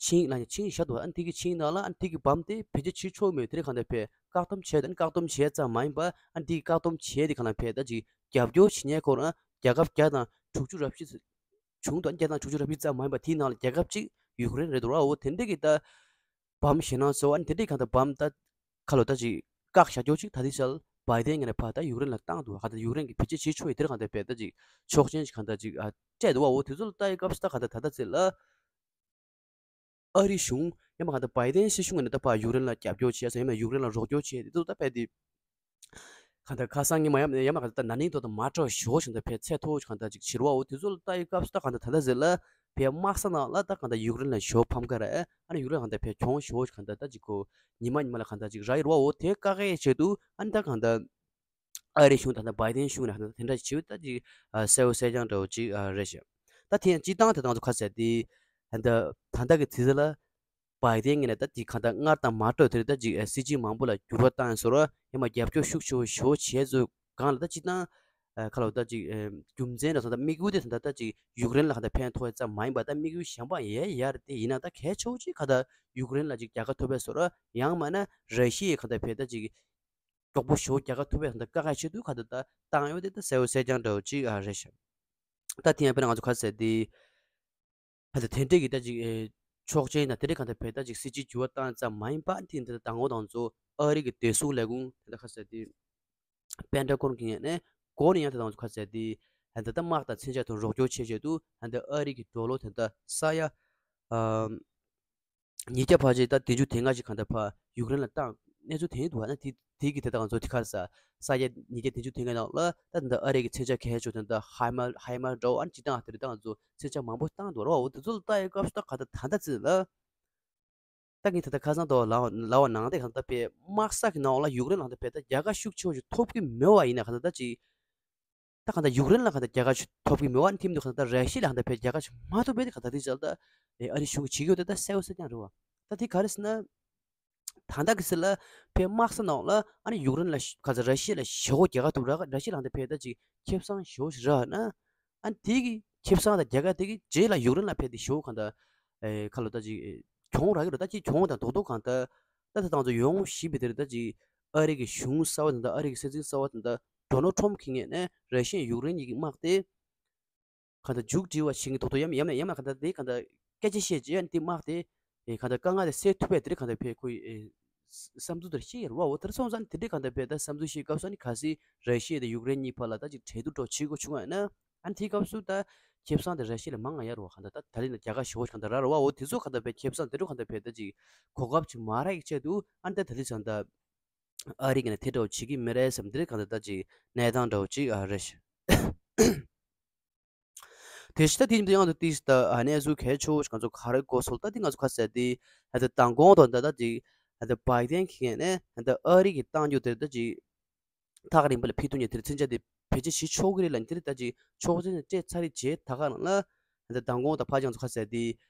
ཆིངས་ལབ་མཁན་ཆིངས་བཞག་འདུག་བ། ཨ་ནི་དེ་གི་ཆིངས་ནང་ལ་ཨ་ནི་དེ་གི་བམ་དེ་བེད་སྤྱོད་བྱེད་ཆོག་མེད་དེ་རེད། གང་ལྟར་བས་བཀག་སྡོམ་བྱས་ད་ཨ་ནི་བཀག་སྡོམ་བྱས་ཙམ་མ་ཡིན་པ་ཨ་ནི་དེ་གི་བཀག་སྡོམ་བྱས་དེ་གང་ལ་བས་ད་ཅིག་རྒྱབ་སྐྱོར་བྱེད་མཁན་ཁོ་རང་རྒྱལ་ཁབ་བརྒྱ་དང་དྲུག་ཅུ་རེ་བཞི་བྱུང་འདུག་ཨ་ནི་བརྒྱ་དང་དྲུག་ཅུ་རེ་བཞི་ཙམ་མ་ཡིན་པ་དེའི་ནང་ལ་རྒྱལ་ཁབ་གཅིག་ཡུཀ་རེན་རེད་འདུག་བ། འོ་དེ་འདྲ་གི་ད། བམ་ཞེད་སྣང་ཚོ་ཨ་ནི་དེ་འདྲའི་གང་ལྟར་བམ་ད་ཁ་ལོ་ད་ཅིག་བཀག་བཞག་རྒྱུ་ཅིག་ད་དེ་ཚལ་བའི་ཏན་ངོས་ནས་ཕ་ད་ཡུཀ་རེན་ལ་བཏང་འདུག་གང་ལྟར་ཡུཀ་རེན་གྱི་བེད་སྤྱོད་བྱེད་ཆོག་ཡི་དེར་གང་ལྟར་བས་ད་ཅིག་ཆོག་མཆན་ཅིག་གང་ལྟར་ཅིག་ཨ་སྤྲད་འདུག་བ། འོ་དེ་ཚོ་ལ་ལྟ་ཡི་སྐབས་སུ་ད་གང་ལྟར་ད་ལྟ་ཚེ་ལ་ཨ་རི་གཞུང་ཡང་མ་གང་ལྟར་བའི་ཏན་སྲིད་གཞུང་ངོས་ནས་ད་ཕ་ཡུཀ་རེན་ལ་རྒྱབ་སྐྱོར་བྱས་སོང་ཡང་མ་ཡུཀ་རེན་ལ་རོགས་སྐྱོར་བྱས་དེ་ཚོ་ད་བས་ཏེ། གང་ལྟར་ཁ་སང་ཉི་མ་ཡང་ཡང་མ་གང་ལྟར་ན་ནིང་ཐོག་ཏུ་མ་སྤྲོ་ཞོ་ཞིང་ད་ཕེ་ཚད་མཐོ་ཞིང་གང་ལྟར་ཅིག་བྱེད་རོགས། འོ་དེ་ཚོ་ལ་ལྟ་ཡི་སྐབས་སུ་ད་གང་ལྟར་ད་ལྟ་ཟེར་ལ་ཕེ་དམག་ས་ནང་ལ་ད་གང་ལྟར་ཡུཀ་རེན་ལ་ཞོ་ཕམ་ག་ར་ཨ་ནི་ཡུཀ་རེན་གང་ལྟར་ཕེ་གྱོང་ཞོ་ཞིང་གང་ལྟར་ད་ཅིག་གོ་ཉི་མ་ཉི་མ་ལ་གང་ལྟར་ཅིག་ར་ཡི་རོ། འོ་དེ་བཀག་ཡའི་ཆེད་དུ་ཨ་ནི་ད་གང་ལྟར་ཨ་རི་གཞུང་ད་ལྟ་བའི་ཏན་གཞུང་ནས་གང་ལྟར་དེ་འདྲ་ཞིག་བྱེད་ད་ཅིག་གསལ་བོ་གསལ་རྐྱང་འདྲ་བོ་ཅིག་རེད་ཤག་ད་དེ་ཡང་སྤྱི་བཏང་དེ་དང་ཚོ་ཁ་གསལ་དེ་ད་ད་ལྟ་གི་དུས་ཚོད་ལ། བའི་ཏན་ངོས་ནས་ད་དེ་གང་ལྟར་སྔར་དང་མ་འཕྲོད་དེར་ད་ཅིག་སྲིད་ཇུས་མང་པོ་ལ་འགྱུར་བ་བཏང་ཡོད་ཟེར་རོ། ཡང་མ་རྒྱབ་སྐྱོར་ཤུགས་ཆེ་བོ་ཞེ་པོ་བྱས་ཚོ་གང་ལ་ད་སྤྱིར་བཏང་ ཨ་ཁ་ལོ་ད་ཅིག་ཨེ་རྒྱུ་མཚན་ར་ས་ད་དམིགས་ཡུལ་དེ་ད་ད་ད་ཅིག་ཡུཀ་རེན་ལ་ཁ་ད་ཕན་ཐོགས་ཙམ་མ་ཡིན་པ། ད་དམིགས་ཡུལ་གཞན་པ་ཡེ་ཡར་དེ་ཡིན་ན་ད་གལ་ཆེ་བོ་ཅིག་ཁ་ད་ཡུཀ་རེན་ལ་ཅིག་རྒྱལ་ཁ་ཐོབ་པའི་བཟོ་འདྲ། ཡང་མིན་ན་ར་ཤི་ཡའི་ཁ་ད་ཕན་ད་ཅིག་མགྱོགས་པོ་ཞེ་པོ་རྒྱལ་ཁ་ཐོབ་པའི་ད་དཀའ་ཁག་ཆེད་དུ་ཁ་ད་ད་བཏང་ཡོད་དེ་ད་གསལ་བོ་གསལ་རྐྱང་འདྲ་བོ་ཅིག་ཨ་རེད་ཤག་ད་དེ་ཡང་དཔེར་ན་ང་ཚོ་ཁ་ཟེར་དེ། ད་དེ་འདྲས་ཀྱི་ད་ཅིག་ཨེ་ཆོག་མཆན་དང་དེ་འདྲས་གང་ལྟར་བས་ད་ཅིག་སྲིད་ཇུས་འགྱུར་བ་བཏང་ཙམ་མ་ཡིན་པ། དེ་འདི་ད་དང་པོ་དང་གཙོ་ཨ་རི་གི་བདེ་སྲུང་ལས་ཁུངས་དེ་ད་ཁ་ཟེར་དེ་པེན་ཊ་གོན་གྱི་ངོས་ནས་གོ་ནས་ཡང་དེ་དང་ཁ་ཟེར་དེ་ད་ད་དམག་དང་མཚོན་ཆ་དང་རོགས་སྐྱོར་བྱེད་ཆེད་དུ་ད་ཨ་རི་གི་ཌོ་ལར་དེ་ད་ས་ཡ་ཨམ་ཉིས་བརྒྱ་ཕལ་ཆེར་ད་བདུན་ཅུ་དེ་ལྔ་ཞིག་གང་ལྟར་ཕར་ཡུཀ་རེན་ལ་བཏང་གནས་ཚུལ་དེ་འདུག་བ། ན་དེ་དེ་གི་དེ་དང་གཙོ་དེ་ག་རེ་ཟ་ས་ཡ་ཉིས་བརྒྱ་བདུན་ཅུ་དེ་ལྔ་ནང་ལ་ད་ད་ཨ་རི་གི་མཚོན་ཆ་གལ་ཆེ་དེ་ད་ཧའི་མར་ཧའི་མར་འདྲ་བོ་ཨ་ནི་སྤྱིར་བཏང་དེ་རིགས་དང་གཙོ་མཚོན་ཆ་མང་པོ་བཏང་འདུག་ར། འོ་དེ་ཚོ་ལ་ལྟ་ཡི་སྐབས་སུ་ད་ག་ད་ད་ད་ཙི་ལ། ད་ངས་ད་ལྟ་ཁ་སང་དུ་ལབ་ལབ་པ་ནང་དེ་གང་ལྟར་བས་དམག་ས་གི་ནང་ལ་ཡུཀ་རེན་ལ་ད་བས་ད་རྒྱལ་ཁ་ཤུགས་ཆེ་བ་ཞིག་ཐོབ་ཀྱི་མེད་པ་ཡིན་ན་གང་ལྟར་ད་ཅིག་ད་གང་ལྟར་ཡུཀ་རེན་ལ་གང་ལྟར་རྒྱལ་ཁ་ཞིག་ཐོབ་ཀྱི་མེད་པ་ནི་ཐིམ་དུ་གང་ལྟར་ར་ཤི་ཡ་ལ་གང་ལྟར་བས་རྒྱལ་ཁ་ཞིག་མ་ཐོབ་པས་དེ་གང་ལྟར་དེ་ཅག་ད་ཨ་རི་གཞུང་གིས་བྱེད་ཀྱི་ཡོད་དེ་ད་གསལ་པོ་གསལ་རྐྱང་རེད་བ། ད་དེ་ག་རེ་ཟེར་ན། ད་ལྟ་གི་སྲིད་ལ་བས་དམག་ས་ནང་ལ་ཨ་ནི་ཡུཀ་རེན་ལ་ག་ཚ་ར་ཤི་ཡ་ལ་ཞེ་པོ་རྒྱལ་ཁ་ཐོབ་ར་ར་ཤི་ཡ་ལ་གང་ལྟར་བས་ད་ཅིག་ཁེ་བཟང་ཞེ་པོ་ཞིག་རག་ན། ཨ་ནི་དེ་གི་ཁེ་བཟང་དང་རྒྱལ་ཁ་དེ་གི་རྗེས་ལ་ཡུཀ་རེན་ལ་ཕན་ཏེ་ཞེ་པོ་གང་ལྟར་ཨེ་ཁ་ལོ་ད་ཅིག་གྱོང་རག་གི་རེད། ད་ཅིག་གྱོང་དང་རྡོག་རྡོག་གང་ལྟར་ད་ད་དང་ཚོ་ཡོང་བཞིན་པའི་དེར་ད་ཅིག་ཨ་རི་གི་གཞུང་གསར་བ་དང་ད་ཨ་རི་གི་སྲིད་འཛིན་གསར་བ་དང་ད་ཌོ་ནལ་ཊམ་གི་ངོས་ནས་ར་ཤི་ཡ་ཡུཀ་རེན་གཉིས་ཀྱི་དམག་དེ་གང་ལྟར་མཇུག་སྒྲིལ་བ་ཞིག་གི་རྡོག་རྡོག་ཡམ་ཡམ་ཡམ་གང་ལྟར་དེ་གང་ལྟར་སྐད་ཆ་བཤད་རྗེས་ཨ་ནི་དེ་དམག་དེ་ཨེ་གང་ལྟར་དཀའ་ངལ་དེ་སེལ་ཐུབ་པའི་དེ་རིགས་གང་ལྟར་ཕེ་ཁོས་ཨེ་བསམ་ཚུལ་དེར་བཤད་ཡར་བ་འོ་དེར་སོང་ཙང་དེ་འདྲའི་གང་ལྟར་བས་ད་བསམ་ཚུལ་བཤད་སྐབས་སུ་ནི་གལ་སྲིད་ར་ཤི་ཡ་དང་ཡུཀ་རེན་གཉིས་བར་ལ་ད་ཅིག་གྲོས་བསྡུར་འགྲོ་བྱེད་དགོས་བྱུང་བ་ན་ཨ་ནི་དེའི་སྐབས་སུ་ད་ཁེ་བཟང་དེ་ར་ཤི་ཡ་ལ་མང་ང་ཡར་བ་གང་ལྟར་ད་ད་ལི་ན་རྒྱལ་ཁ་ཞེ་པོ་ཞིག་གང་ལྟར་རག་ར་བ་འོ་དེ་ཚོ་གང་ལྟར་བས་ཁེ་བཟང་དེ་འདྲ་གང་ལྟར་བས་ད་ཅིག་གོ་སྐབས་ཅིག་མ་རག་ཡི་ཆེད་དུ་ཨ་ནི་ད་ད་ལི་ཚང་ད་ཨ་རི་གི་ནས་དེ་འདྲ་བོ་བྱེད་ཀྱི་མི་རེད་བསམ་དེ་རེད་གང་ལྟར་ད་ཅིག་གནས་སྟངས་འདྲ་བོ་ཅིག་ཨ་རེད། དེ་ཕྱི་ད་དེ་ཡང་དུ་ཏིས་ད་ཨ་གནས་ཚུལ་གལ་ཆེ་བོ་ཞིག་ང་ཚོ་ག་རེ་གོ་སོང་ད་དེ་ང་ཚོ་ཁ་གསལ་དེ་ཨ་ད་མདང་དགོང་དང་ད་ད་དེ་ཨ་ད་བྷའི་ཏན་གྱི་ངོས་ནས་ཨ་ད་ཨ་རི་གི་བཏང་རྒྱུ་དེ་ད་ཅིག་ཐག་རིང་པ་ལ་ཕེབས་ཐུབ་མཁན་དེར་མཚོན་ཆ་དེ་བེད་སྤྱོད་བྱེད་ཆོག་གི་རེད་ལ་དེར་ད་ཅིག་ཆོག་མཆན་སྤྲད་ཚར་རེད་བྱས་ད་ག་རང་ལ་ཨ་ད་མདང་དགོང་ད་ཕ་ཅང་ཚོ་ཁ་གསལ་དེ་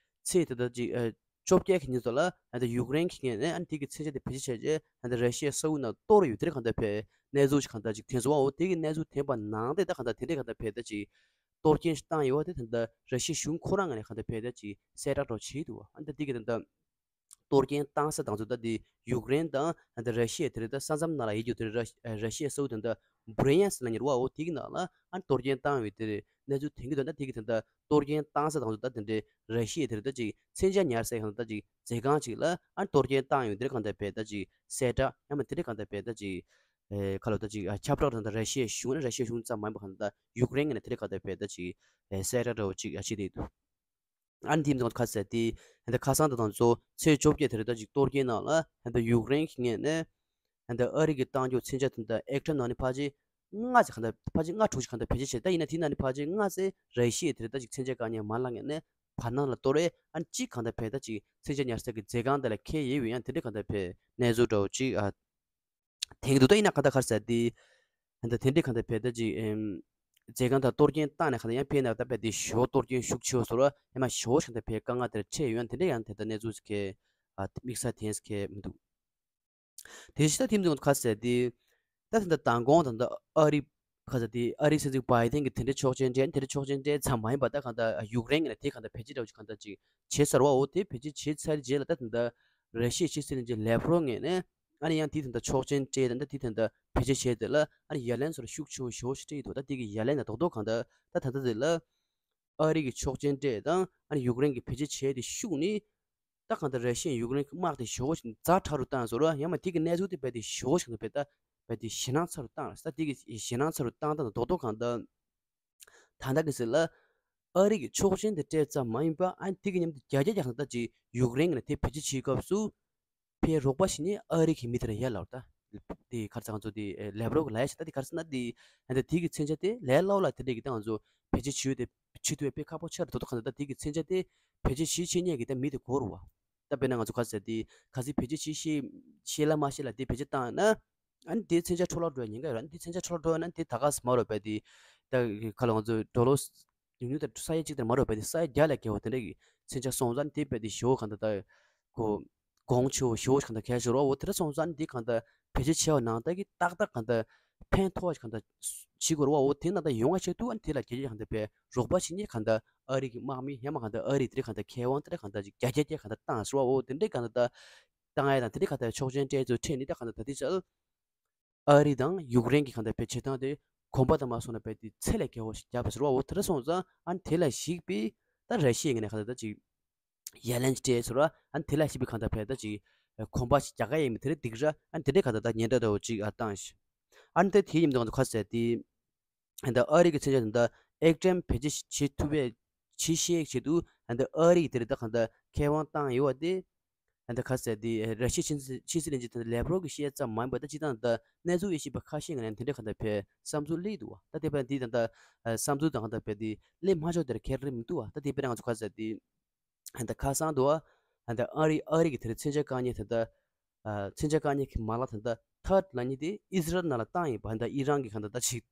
ཚེས་དེ་ད་ཅིག་ཨ། བཅོ་བརྒྱད་ཀྱི་ཉིན་ཚོ་ལ་ཨ་ད་ཡུཀ་རེན་གྱི་ངོས་ནས་ཨ་ནི་དེ་གི་མཚོན་ཆ་དེ་བེད་སྤྱོད་བྱས་རྗེས་ཨ་ད་ར་ཤི་ཡའི་ས་ཁུལ་ནང་གཏོར་ཡོད་དེ་རེད་གང་ལྟར་བས་གནས་ཚུལ་ཞིག་གང་ལྟར་ཅིག་ཐོན་སོང་བ་འོ་དེ་གི་གནས་ཚུལ་ཐོན་པ་ནང་དེ་ད་གང་ལྟར་དེ་འདྲས་གང་ལྟར་བས་ད་ཅིག་གཏོར་སྐྱོན་ཞིག་བཏང་ཡོད་བ་དེ་ད་ལྟ་ར་ཤི་ཡའི་གཞུང་ཁོ་རང་ངོས་ནས་གང་ལྟར་བས་ད་ཅིག་གསལ་བསྒྲགས་འདྲ་བོ་བྱས་འདུག་བ། ཨ་ད་དེ་གི་ད་ལྟ་གཏོར་སྐྱོན་བཏང་ས་དང་ཚོ་ད་དེ་ཡུཀ་རེན་དང་ཨ་ད་ར་ཤི་ཡ་དེ་རེད་ད་ས་མཚམས་ནང་ལ་ཡོད་རྒྱུ་དེ་རེད། ར་ཤི་ཡའི་ས་ཁུལ་དེ་ད་བྷི་རི་ཡན་སི་ལ་ཉེ་བ་འོ་དེ་གི་ནང་ལ་ཨ་གཏོར་སྐྱོན་བཏང་ཡོད་དེ་རེད། གནས་ཚུལ་ཐོན་གྱི་འདུག་ད་དེ་གི་ད་ལྟ་གཏོར་སྐྱོན་བཏང་ས་དང་ཚོ་ད་དེ་འདྲའི་ར་ཤི་ཡའི་དེར་ད་ཅིག་མཚོན་ཆ་ཉར་སའི་གང་ད་ཅིག་མཛོད་ཁང་ཅིག་ལ་ཨ་གཏོར་སྐྱོན་བཏང་ཡོད་དེར་གང་ལྟར་བས་ད་ཅིག་གསལ་བསྒྲགས་ཡང་མ་དེ་འདྲ་གང་ལྟར་བས་ད་ཅིག་ཨེ་ཁ་ལོ་ད་ཅིག་ཨ་ཁྱབ་བསྒྲགས་དང་ད་ར་ཤི་ཡའི་གཞུང་ནས་ར་ཤི་ཡའི་གཞུང་ཙམ་མ་ཡིན་པ་གང་ལྟར་ཡུཀ་རེན་ངོས་ནས་དེ་འདྲ་གང་ལྟར་བས་ད་ཅིག་ཨེ་གསལ་བསྒྲགས་འདྲ་བོ་ཅིག་ཨ་བྱེད་དེ་འདུག་ཨ་ནི་དེ་ཚོ་ཁ་གསལ་དེ་ད་ཁ་སང་ད་དང་ཚོ་ཚེས་བཅོ་བརྒྱད་དེར་ད་ཅིག་གཏོར་སྐྱོན་ནང་ལ་ད་ཡུཀ་རེན་གྱི་ངོས་ནས་ད་ཨ་རི་གི་བཏང་རྒྱུ་མཚོན་ཆ་དེ་ད་ཨེག་ཊོན་ནང་ནས་ཕལ་ཆེར་ལྔ་ཙམ་གང་ལྟར་ཕལ་ཆེར་ལྔ་དྲུག་ཅིག་གང་ལྟར་བེད་སྤྱོད་བྱས། ད་ཡིན་ན་དེ་ནང་ནས་ཕལ་ཆེར་ལྔ་ཙམ་ར་ཤི་ཡའི་དེར་ད་ཅིག་མཚོན་ཆ་བཀག་ཉར་མ་ལངས་ངེས་ནས་བར་སྣང་ལ་གཏོར་རེ་ཨ་ནི་གཅིག་གང་ལྟར་བས་ད་ཅིག་མཚོན་ཆ་ཉར་ས་གི་མཛོད་ཁང་དེ་ལ་འཁེལ་ཡོད་པའི་ཡང་དེ་འདྲའི་གང་ལྟར་བས་གནས་ཚུལ་འདྲ་བོ་ཅིག་ཨ། དེང་དུ་ད་ཡིན་ན་ག་ད་གར་ཟེར་དེ། ད་དེ་འདྲའི་གང་ལྟར་བས་ད་ཅིག་ཨེམ། མཛད་ཁང་དང་གཏོར་སྐྱོན་བཏང་ནས་གང་ལྟར་ཡང་ཕན་ན་ད་བས་དེ་ཞོ་གཏོར་སྐྱོན་ཤུགས་ཆེ་བ་བཟོ་ར་ཡང་མ་ཞོ་ཞིག་ད་བས་དཀའ་ངལ་དེར་འཕྲད་ཡོད་ཡང་དེ་འདྲའི་ཡང་དེ་ད་གནས་ཚུལ་ཞིག་གི་ཨ་དམིགས་བསལ་དེ་ཡང་ཟེར་མཁན་མི་འདུག་དེ་ཕྱི་ད་ཐིམ་དུ་ག་ཟེར་དེ། ད་དེ་འདྲ་མདང་དགོང་དང་ད་ཨ་རི་ག་ཟེར་དེ་ཨ་རི་སྲིད་འཛིན་བྷའི་ཏན་གྱི་དེ་འདྲའི་ཆོག་མཆན་སྤྲད་དེ་འདྲའི་ཆོག་མཆན་སྤྲད་ཙམ་མ་ཡིན་པ་ད་གང་ལྟར་ཡུཀ་རེན་གྱི་ནས་དེ་གང་ལྟར་བེད་སྤྱོད་འདྲ་བོ་ཅིག་གང་ལྟར་ཅིག་བྱས་ཚར་བའོ། དེ་བེད་སྤྱོད་བྱས་ཚར་རྗེས་ལ་ད་དེ་འདྲ་ར་ཤི་ཡའི་ཕྱི་སྲིད་བློན་ཆེན་ལེབ་རོ་ངོས་ནས་ཨ་ནི་ཡང་དེ་དེ་འདྲ་ཆོག་མཆན་སྤྲད་དེ་འདྲ་དེ་དེ་འདྲ་བེད་སྤྱོད་བྱས་དེ་ལ་ཨ་ནི་ཡ་ལན་ཚོར་ཤུགས་ཆེ་བོ་ཞེ་པོ་ཞིག་སྤྲད་ཡོད་འདུག་ད་དེ་གི་ཡ་ལན་ལ་རྡོག་རྡོག་གང་ལྟར་ད་ད་ལྟ་དེ་ལ་ཨ་རི་གི་ཆོག་མཆན་སྤྲད་དང་ཨ་ནི་ཡུཀ་རེན་གྱི་བེད་སྤྱོད་བྱས་དེ་ཤུགས་ནི། ད་གང་ལྟར་ར་ཤི་ཡས་ཡུཀ་རེན་གྱི་དམག་དེ་ཞེ་པོ་ཞིག་ཛ་དྲག་རུ་བཏང་བཟོ་ར་ཡང་མ་དེ་གི་གནས་ཚུལ་དེ་རྦད་དེ་ཞེ་པོ་ཞིག་རྦད་ད་རྦད་དེ་ཞེད་སྣང་ཚ་རུ་བཏང་ར་ས་དེ་གི་ཞེད་སྣང་ཚ་རུ་བཏང་ད་རྡོག་རྡོག་གང་ལྟར་ད་ལྟ་གི་ཟེར་ལ་ཨ་རི་གི་ཆོག་མཆན་དེ་སྤྲད་ཙམ་མ་ཡིན་པ་ཨ་དེ་གི་མཉམ་དུ་རྒྱ་རྒྱ་རྒྱ་གང་ལྟར་ཅིག་ཡུཀ་རེན་གྱི་ནས་དེ་བེད་སྤྱོད་བྱེད་སྐབས་སུ་ཕའི་རོགས་པ་ཞིག་ནི་ཨ་རི་གི་མི་དེ་ར་ཡ་ལ་ད་དེ་གར་ཚང་ཚོ་དེ་ལེབ་རོག་ལ་ཡ་ཞིག་ད་དེ་གར་ཚང་ན་དེ་ཨ་ད་དེ་གི་མཚོན་ཆ་དེ་ལས་སླ་བོ་ལ་དེ་འདྲས་ཀྱི་ད་ང་ཚོ་བེད་སྤྱོད་བྱེད་ཡོད་དེ་བྱེད་ཐུབ་པའི་དཔེ་ཁག་པོ་ཆགས་རེད་དོ་དོ་གང་ལྟར་ད་དེ་གི་མཚོན་ཆ་དེ་བེད་སྤྱོད་བྱེད་ཤེས་མཁན་གྱི་ད་མི་དེ་དགོས་རུ་བ། ད་དཔེར་ན་ང་ཚོ་ག་ཟེར་དེ་ག་ཚོད་བེད་སྤྱོད་བྱེད་ཤེས་ཤེས་ལ་མ་ཤེས་ལ་དེ་བེད་སྤྱོད་བཏང་ན་ཨ་ནི་དེ་མཚོན་ཆ་འཕྲོ་བརླག་འགྲོ་ཡ་ཉེན་ཁ་ཡོད་ར། ཨ་ནི་དེ་མཚོན་ཆ་འཕྲོ་བརླག་འགྲོ་ཡ་ན་དེ་ད་ག་ཟེར་མ་རོ་བས་དེ་ད་ག་ལ་ང་ཚོ་ཌོ་ལར་ཉུང་ཉུང་དང་ས་ཡ་གཅིག་དང་མ་རོ་བས་དེ་ས་ཡ་བརྒྱ་ལས་བརྒལ་བ་དེ་འདྲ་གི་མཚོན་ཆ་སོང་ཙང་དེ་བས་དེ་ཞེ་པོ་གང་ལྟར་ད་གོ་གོང་ཆེ་བོ་ཞེ་པོ་གང་ལྟར་གལ་ཆེ་རོ། འོ་དེ་འདྲ་སོང་ཙང་དེ་གང་ལྟར་བེད་སྤྱོད་བྱས་པ་ནང་ལྟར་གི་ཏག་ཏག་གང་ལྟར་ ཕན་ཐོགས་ཤིག་གང་ལྟར་བྱེད་དགོས་རེད་བ། འོ་དེ་ནང་ལྟར་ཡོང་བ་ཆེད་དུ་ཨ་ནི་དེ་ལ་རྒྱལ་རྒྱལ་གང་ལྟར་བས་རོགས་པ་བྱེད་མཁན་གང་ལྟར་ཨ་རི་གི་དམག་མི་ཡང་མ་གང་ལྟར་ཨ་རི་དེ་གང་ལྟར་མཁས་དབང་དེ་གང་ལྟར་ཅིག་རྒྱ་རྒྱ་རྒྱ་གང་ལྟར་བཏང་ཟེར་བ། འོ་དེ་འདྲའི་གང་ལྟར་བཏང་ཡ་དང་དེ་འདྲའི་གང་ལྟར་ཆོག་མཆན་སྤྲད་ཚུལ་ཁྲིད་ནས་ད་གང་ལྟར་ད་ལྟའི་ཆར་ཨ་རི་དང་ཡུཀ་རེན་གྱི་གང་ལྟར་བས་བྱེད་སྟངས་དེ་གོམ་པ་དང་མ་སོང་ན་བས་དེ་ཚད་ལས་བརྒལ་བ་ཞིག་བརྒྱབ་པ་ཟེར་བ། འོ་དེ་འདྲ་སོང་ཙང་ཨ་ནི་དེ་ལ་གཞིགས་པའི་ད་ར་ཤི་ཡའི་ངོས་ནས་གང་ལྟར་ད་ཅིག་ཡ་ལན་སྤྲད་ཟེར་བ། ཨ་ནི་དེ་ལ་གཞིགས་པའི་གང་ལྟར་བས་ད་ཅིག་གོམ་པ་ཞིག་རྒྱག་ག་ཡིན་མིན་དེ་རེད་འདུག་ར། ཨ་ནི་དེ་འདྲའི་གང་ལྟར་ད་ཉེན་བརྡ་འདྲ་བོ་ཅིག་ཨ་བཏང་ཞིག་ཨ་ནི་ད་དེའི་མཉམ་དུ་གང་ལྟར་ཁ་གསལ་དེ། ད་ཨ་རི་གི་མཚོན་ཆ་དེ་འདྲ་ཨེག་ཀྲེམ་བེད་སྤྱོད་བྱེད་ཐུབ་པའི་བྱེད་ཤེས་ཆེད་དུ་ད་ཨ་རི་གི་དེ་རེད་ད་གང་ལྟར་ཁེ་དབང་བཏང་ཡོད་པ་དེ། ད་ཁ་གསལ་དེ་ར་ཤི་ཡའི་ཕྱི་སྲིད་ཕྱི་སྲིད་ལྷན་ཅིག་ད་ལེབ་རོབ་ཀྱིས་བཤད་ཙམ་མ་ཡིན་པ་ད་སྤྱིར་བཏང་ད་གནས་ཚུལ་དབྱེ་ཞིབ་པ་ཁ་ཤས་ཀྱི་ནས་དེ་འདྲའི་གང་ལྟར་བས་བསམ་ཚུལ་སླེབས་འདུག་བ། ད་དེ་བས་འདི་ད་ལྟ་བསམ་ཚུལ་དང་གང་ལྟར་བས་དེ་སླེབས་མ་ཆོག་དེར་ཁྱད་རེ་མི་འདུག་བ། ད་དེ་དཔེར་ན་ང་ཚོ་ཁ་གསལ་དེ། ད་ཁ་སང་དུ་ད་ཨ་རི་ཨ་རི་གི་དེར་མཚོན་ཆ་བཀག་ཉེན་ད་ལྟ་མཚོན་ཆ་བཀག་ཉེན་གྱི་མ་ལག་ད་ལྟ་ཐར་ལ་ཉེ་དེ་ཨི་ཟི་རལ་ནང་ལ་བཏང་ཡིན་པ། ད་ཨི་རན་གྱི་གང་ལྟར་ད་ཅིག་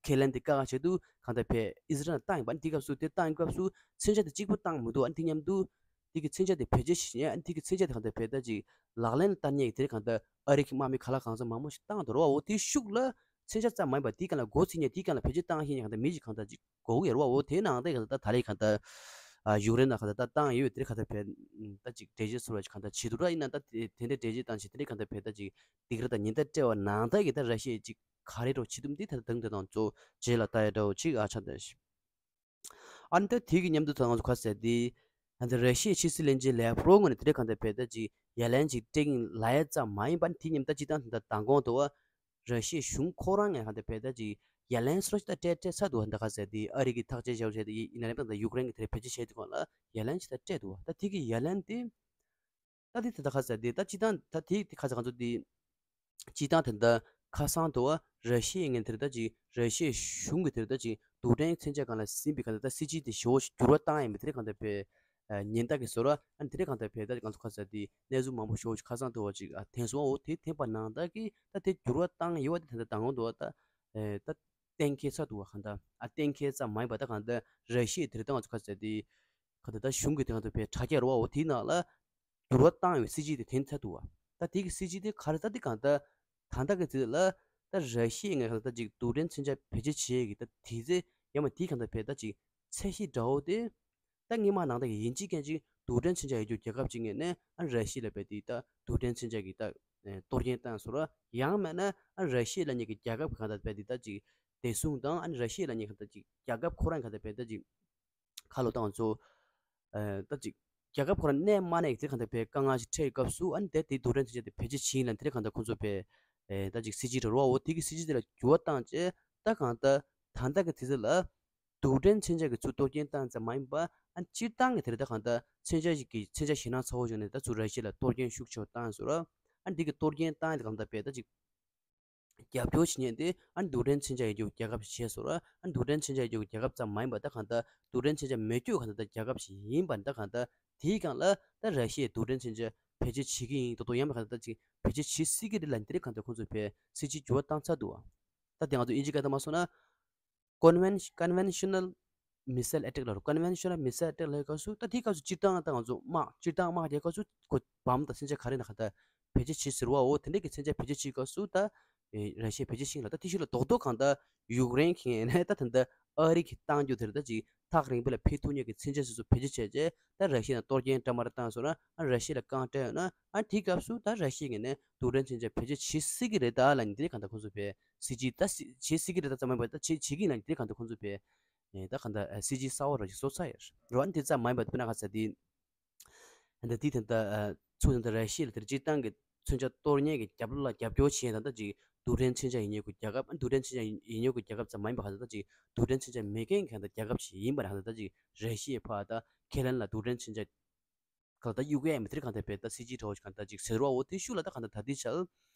ཁས་ལེན་དེ་བཀག་ཆེད་དུ་གང་ལྟར་བས་ཨི་ཟི་རལ་ནང་བཏང་ཡིན་པ། དེ་སྐབས་སུ་དེ་བཏང་སྐབས་སུ་མཚོན་ཆ་དེ་གཅིག་པུ་བཏང་མི་འདུག་ཨ་དེ་མཉམ་དུ་དེ་གི་མཚོན་ཆ་དེ་བེད་སྤྱོད་བྱེད་ཨ་དེ་གི་མཚོན་ཆ་དེ་གང་ལྟར་བས་ད་ཅིག་ལག་ལེན་བསྟར་ཉེན་གྱི་དེར་གང་ལྟར་ཨ་རི་གི་དམག་མི་ག་ལ་གང་འཚམ་མང་པོ་ཞིག་བཏང་འདུག་རོ། འོ་དེ་ཤུགས་ལ་མཚོན་ཆ་ཙམ་མ་ཡིན་པ་དེའི་སྒང་ལ་འགོ་ཚུགས་ཉེན་དེའི་སྒང་ལ་བེད་སྤྱོད་བཏང་ཤེས་ཉེན་གང་ལྟར་མི་ཞིག་གང་ལྟར་ཅིག་དགོས་ཀྱི་ཡོད་རེད་བ། འོ་དེའི་ནང་དེ་གང་ལྟར་ད་ད་ལས་གང་ལྟར་ཨ་ཡུཀ་རེན་ལ་གང་ལྟར་ད་བཏང་ཡོད་དེ་གང་ལྟར་བས་ད་ཅིག་འགྲེལ་བརྗོད་ཚོར་བ་ཞིག་གང་ལྟར་བྱེད་འདུག་ར། ཡིན་ན་ད་དེ་དེ་འདྲའི་འགྲེལ་བརྗོད་བཏང་ཞིག་དེ་འདྲའི་གང་ལྟར་བས་ད་ཅིག་སྡིགས་ར་དང་ཉེན་བརྡ་སྤྲད་པ་ནང་ལྟར་གྱི་ད་ར་ཤི་ཡས་ཅིག་ག་རེ་འགྲོ་བྱེད་དུམ་འདི་ད་ལྟ་དང་དེ་དང་གཙོ་རྗེས་ལ་ལྟ་ཡ་འདྲ་བོ་ཅིག་ཨ་ཆགས་བསྡད་ཤིག་ཨ་ནི་ད་དེ་གི་མཉམ་དུ་ད་ང་ཚོ་ཁ་གསལ་དེ་ད་ལྟ་ར་ཤི་ཡའི་ཕྱི་སྲིད་བློན་ཆེན་ལེབ་རོབ་ངོས་ནས་དེ་འདྲའི་གང་ལྟར་བས་ད་ཅིག་ཡ་ལན་ཅིག་སྤྲད་ཀྱིན་ལ་ཡ་ཙམ་མ་ཡིན་པ་དེ་མཉམ་ད་ཅིག་ད་ད་མདང་དགོང་དུ་བ། ར་ཤི་ཡའི་གཞུང་ཁོ་རང་ངས་གང་ལྟར་བས་ད་ཅིག་ཡ་ལན་སོ་ཞིག་ད་སྤྲད་སྤྲད་ཚར་འདུག་ད་ཁ་གསལ་དེ་ཨ་རི་གི་ཐག་གཅོད་བྱས་བྱས་དེ་ཡིན་ན་རེད་པ། ད་ཡུཀ་རེན་གྱི་དེར་བེད་སྤྱོད་བྱས་དུས་སྒང་ལ་ཡ་ལན་ཅིག་ད་སྤྲད་འདུག་ད་དེ་གི་ཡ་ལན་དེ་ད་དེ་ད་ད་ཁ་གསལ་དེ་ད་སྤྱིར་བཏང་ད་དེ་དེ་ཁ་གསལ་ང་ཚོ་དེ་སྤྱིར་བཏང་དེ་འདྲ་ཁ་སང་དུ་བ་ར་ཤི་ཡའི་ངན་དེར་ད་ཅིག་ར་ཤི་ཡའི་གཞུང་གི་དེར་ད་ཅིག་རྡུལ་ཕྲན་མཚོན་ཆ་སྒང་ལ་ཟིན་པའི་གང་ལྟར་ད་སྲིད་ཇུས་དེ་ཞེ་པོ་ཞིག་འགྱུར་བ་བཏང་ཡིན་པའི་དེ་རེད་གང་ལྟར་བས། ཉེན་བརྡ་གི་བཟོ་འདྲ་ཨ་ནི་དེ་རིང་གང་ལྟར་བས་ད་ང་ཚོ་ཁ་གསལ་དེ་གནས་ཚུལ་མང་པོ་ཞེ་པོ་ཞིག་ཁ་སང་དུ་བ་ཅིག་ཨ་ཐོན་སོང་བ། འོ་དེ་ཐོན་པ་ནང་ལྟར་གྱི་ད་དེ་འགྱུར་བ་བཏང་ཡོད་པ་དེ་ད་ལྟ་མདང་དགོང་དུ་བ་ད་ཨེ་ད་གཏན་འཁེལ་ཚར་འདུག་བ། གང་ལྟར་ཨ་གཏན་འཁེལ་ཙམ་མ་ཡིན་པ་ད་གང་ལྟར་ར་ཤི་ཡས་དེ་རིང་ད་ང་ཚོ་ཁ་གསལ་དེ་གང་ལྟར་ད་གཞུང་གི་དེ་གང་ལྟར་བས་དྲ་རྒྱ་རུ་བ་འོ་དེའི་ནང་ལ་འགྱུར་བ་བཏང་བའི་སྲིད་ཇུས་དེ་ཐོན་ཚར་འདུག་བ། ད་དེ་གི་སྲིད་ཇུས་དེ་ག་རེ་ད་དེ་གང་ལྟར་ད་ལྟ་གི་དུས་ལ་ད་ར་ཤི་ཡའི་ངས་གང་ལྟར་ད་ཅིག་རྡུལ་ཕྲན་མཚོན་ཆ་བེད་སྤྱོད་བྱེད་ཡས་ཀྱི་ད་དེ་ཚེ་ཡང་མ་དེའི་གང་ལྟར་བས་ད་ཅིག་ཚད་གཞི་འདྲ་བོ་དེ། ད་སྔོན་མ་ནང་ལྟར་གྱི་ཡིན་གཅིག་མིན་གཅིག་རྡུལ་ཕྲན་མཚོན་ཆ་ཡོད་རྒྱུ་རྒྱལ་ཁབ་ཅིག་ངོས་ནས་ཨ་ར་ཤི་ཡ་ལ་བས་དེ་ད་རྡུལ་ཕྲན་མཚོན་ཆ་གི་ད་གཏོར་སྐྱོན་བཏང་སོང་ར། ཡང་མིན་ན་ཨ་ར་ཤི་ཡ་ལབ་མཁན་གྱི་རྒྱལ་ཁབ་གང་ལྟར་བས་དེ་ད་ཅིག་བདེ་སྲུང་དང་ཨ་ར་ཤི་ཡ་ལབ་མཁན་གང་ལྟར་ཅིག་རྒྱལ་ཁབ་ཁོ་རང་གང་ལྟར་བས་ད་ཅིག་ཁ་ལོ་བཏང་ཚོ་ད་ཅིག་རྒྱལ་ཁབ་ཁོ་རང་གནས་མ་གནས་ཀྱི་དེ་གང་ལྟར་བས་དཀའ་ངལ་ཞིག་འཕྲད་ཡོད་སྐབས་སུ་ཨ་ནི་དེ་དེ་རྡུལ་ཕྲན་མཚོན་ཆ་དེ་བེད་སྤྱོད་བྱེད་ཡིན་ལབ་དེ་གང་ལྟར་ཁོང་ཚོ་བས་ད་ཅིག་སྲིད་ཇུས་འདྲ་རུ་བ། འོ་དེ་གི་སྲིད་ཇུས་དེ་ལ་འགྱུར་བ་བཏང་རྗེས་ད་གང་ལྟར་ད་ལྟ་གི་དུས་ཚོད་ལ། རྡུལ་ཕྲན་མཚོན་ཆ་གི་ཚུར་གཏོར་སྐྱོན་བཏང་ཙམ་མ་ཡིན་པ་ཨ་སྤྱིར་བཏང་གི་དེ་རེད་ད་གང་ལྟར་མཚོན་ཆ་ཞིག་གི་མཚོན་ཆ་ཞེད་སྣང་ཚ་བོ་བྱུང་ནས་ད་ཚུར་ར་ཤི་ཡ་ལ་གཏོར་སྐྱོན་ཤུགས་ཆེ་བ་བཏང་སོང་ར། ཨ་འདི་གི་གཏོར་སྐྱོན་བཏང་ཡས་དེ་གང་ལྟར་བས་ད་ཅིག་རྒྱབ་སྐྱོར་བྱེད་མཁན་དེ་ཨ་རྡུལ་ཕྲན་མཚོན་ཆ་ཡོད་རྒྱུ་རྒྱལ་ཁབ་ཞིག་བྱས་སོང་ར། ཨ་རྡུལ་ཕྲན་མཚོན་ཆ་ཡོད་རྒྱུ་རྒྱལ་ཁབ་ཙམ་མ་ཡིན་པ་ད་གང་ལྟར་རྡུལ་ཕྲན་མཚོན་ཆ་མེད་རྒྱུ་གང་ལྟར་ད་རྒྱལ་ཁབ་ཞིག་ཡིན་པ་ད་གང་ལྟར་དེའི་སྒང་ལ་ད་ར་ཤི་ཡས་རྡུལ་ཕྲན་མཚོན་ཆ་བེད་སྤྱོད་བྱེད་ཀྱི་ཡིན་ད་དུང་ཡང་མ་གང་ལྟར་ད་ཅིག་བེད་སྤྱོད་བྱེད་སྲིད་ཀྱི་རེད་ལབ་འདི་རེད་གང་ལྟར་ཁོང་ཚོས་བས་སྲིད་ཇུས་འགྱུར་བ་བཏང་ཚར་འདུག་བ། ད་དེ་ང་ཚོ་དབྱིན་ཇི་སྐད་ད་མ་སོང་ན། Conven- conventional missile attack ལབ་རོ། Conventional missile attack ལབ་སྐབས་སུ་ད་དེའི་སྐབས་སུ་སྤྱིར་བཏང་ད་ང་ཚོ་དམག་སྤྱིར་བཏང་དམག་རྒྱག་སྐབས་སུ་ཁོ་བམ་དང་མཚོན་ཆ་ག་རེ་ན་ག་ད་བེད་སྤྱོད་བྱེད་ཟེར་བའོ། དེ་འདྲའི་གི་མཚོན་ཆ་བེད་སྤྱོད་བྱེད་སྐབས་སུ་ད་ཨེ་ར་ཤི་ཡས་བེད་སྤྱོད་བྱེད་ལ་ད་དེ་ཤུལ་ལ་རྡོག་རྡོག་གང་ད་ཡུཀ་རེན་གྱི་ངོས་ནས་ད་ད་ད་ཨ་རི་གི་བཏང་རྒྱུ་དེར་ད་ཅིག་ཐག་རིང་པོ་ལ་ཕེབས་ཐུབ་མཁན་གྱི་མཚོན་ཆ་སོ་སོ་བེད་སྤྱོད་བྱས་རྗེས་ད་ར་ཤི་ཡ་ལ་གཏོར་སྐྱོན་འདྲ་མ་འདྲ་བཏང་སོང་ན་ཨ་ར་ཤི་ཡ་ལ་རྐང་སྤྲད་ཡོང་ན་ཨ་དེའི་སྐབས་སུ་ད་ར་ཤི་ཡའི་ངོས་ནས་རྡུལ་ཕྲན་མཚོན་ཆ་བེད་སྤྱོད་བྱེད་སྲིད་ཀྱི་རེད་ད་ལབ་ནས་དེ་རིང་གང་ད་ཁོང་ཚོ་བས་སྲིད་ཇུས་ད་སྲིད་བྱེད་སྲིད་ཀྱི་རེད་ད་ཙམ་མ་ཡིན་པར་ད་བྱེད་བྱེད་ཀྱི་ཡིན་ལབ་ནས་དེ་རིང་གང་ད་ཁོང་ཚོ་བས་ད་གང་ད་སྲིད་ཇུས་གསར་བ་ར་ཞིག་བཟོ་ཚར་ཡོད་རེད་བ། ཨ་ནི་དེ་ཙམ་མ་ཡིན་པར་དཔེར་ན་ག་ས་དེ་ད་དེ་ད་ད་ཚུར་ད་ད་ར་ཤི་ཡ་ལ་དེར་སྤྱིར་བཏང་གི་མཚོན་ཆ་གཏོར་མཁན་གྱི་རྒྱབ་ལོགས་ལ་རྒྱབ་སྐྱོར་བྱེད་མཁན་ད་ད་ཅིག་རྡུལ་ཕྲན་མཚོན་ཆ་ཡོད་མཁན་གྱི་རྒྱལ་ཁབ་ཨ་རྡུལ་ཕྲན་མཚོན་ཆ་ཡོད་མཁན་གྱི་རྒྱལ་ཁབ་ཙམ་མ་ཡིན་པར་གང་ད་ད་ཅིག་རྡུལ་ཕྲན་མཚོན་ཆ་མེད་མཁན་གྱི་གང་ད་རྒྱལ་ཁབ་ཞིག་ཡིན་པར་གང་ད་ད་ཅིག་ར་ཤི་ཡའི་ཕར་ད་ཁས་ལེན་ལ་རྡུལ་ཕྲན་མཚོན་ཆ་གང་ད་གཡུག་ཡས་མི་དེར་གང་ད་བས་ད་སྲིད་ཇུས་གྲོགས་གང་ད་ཅིག་ཟེར་བ་འོ་དེ་ཤུགས་ལ་ད་གང་ད་ད་དེ་ཆ་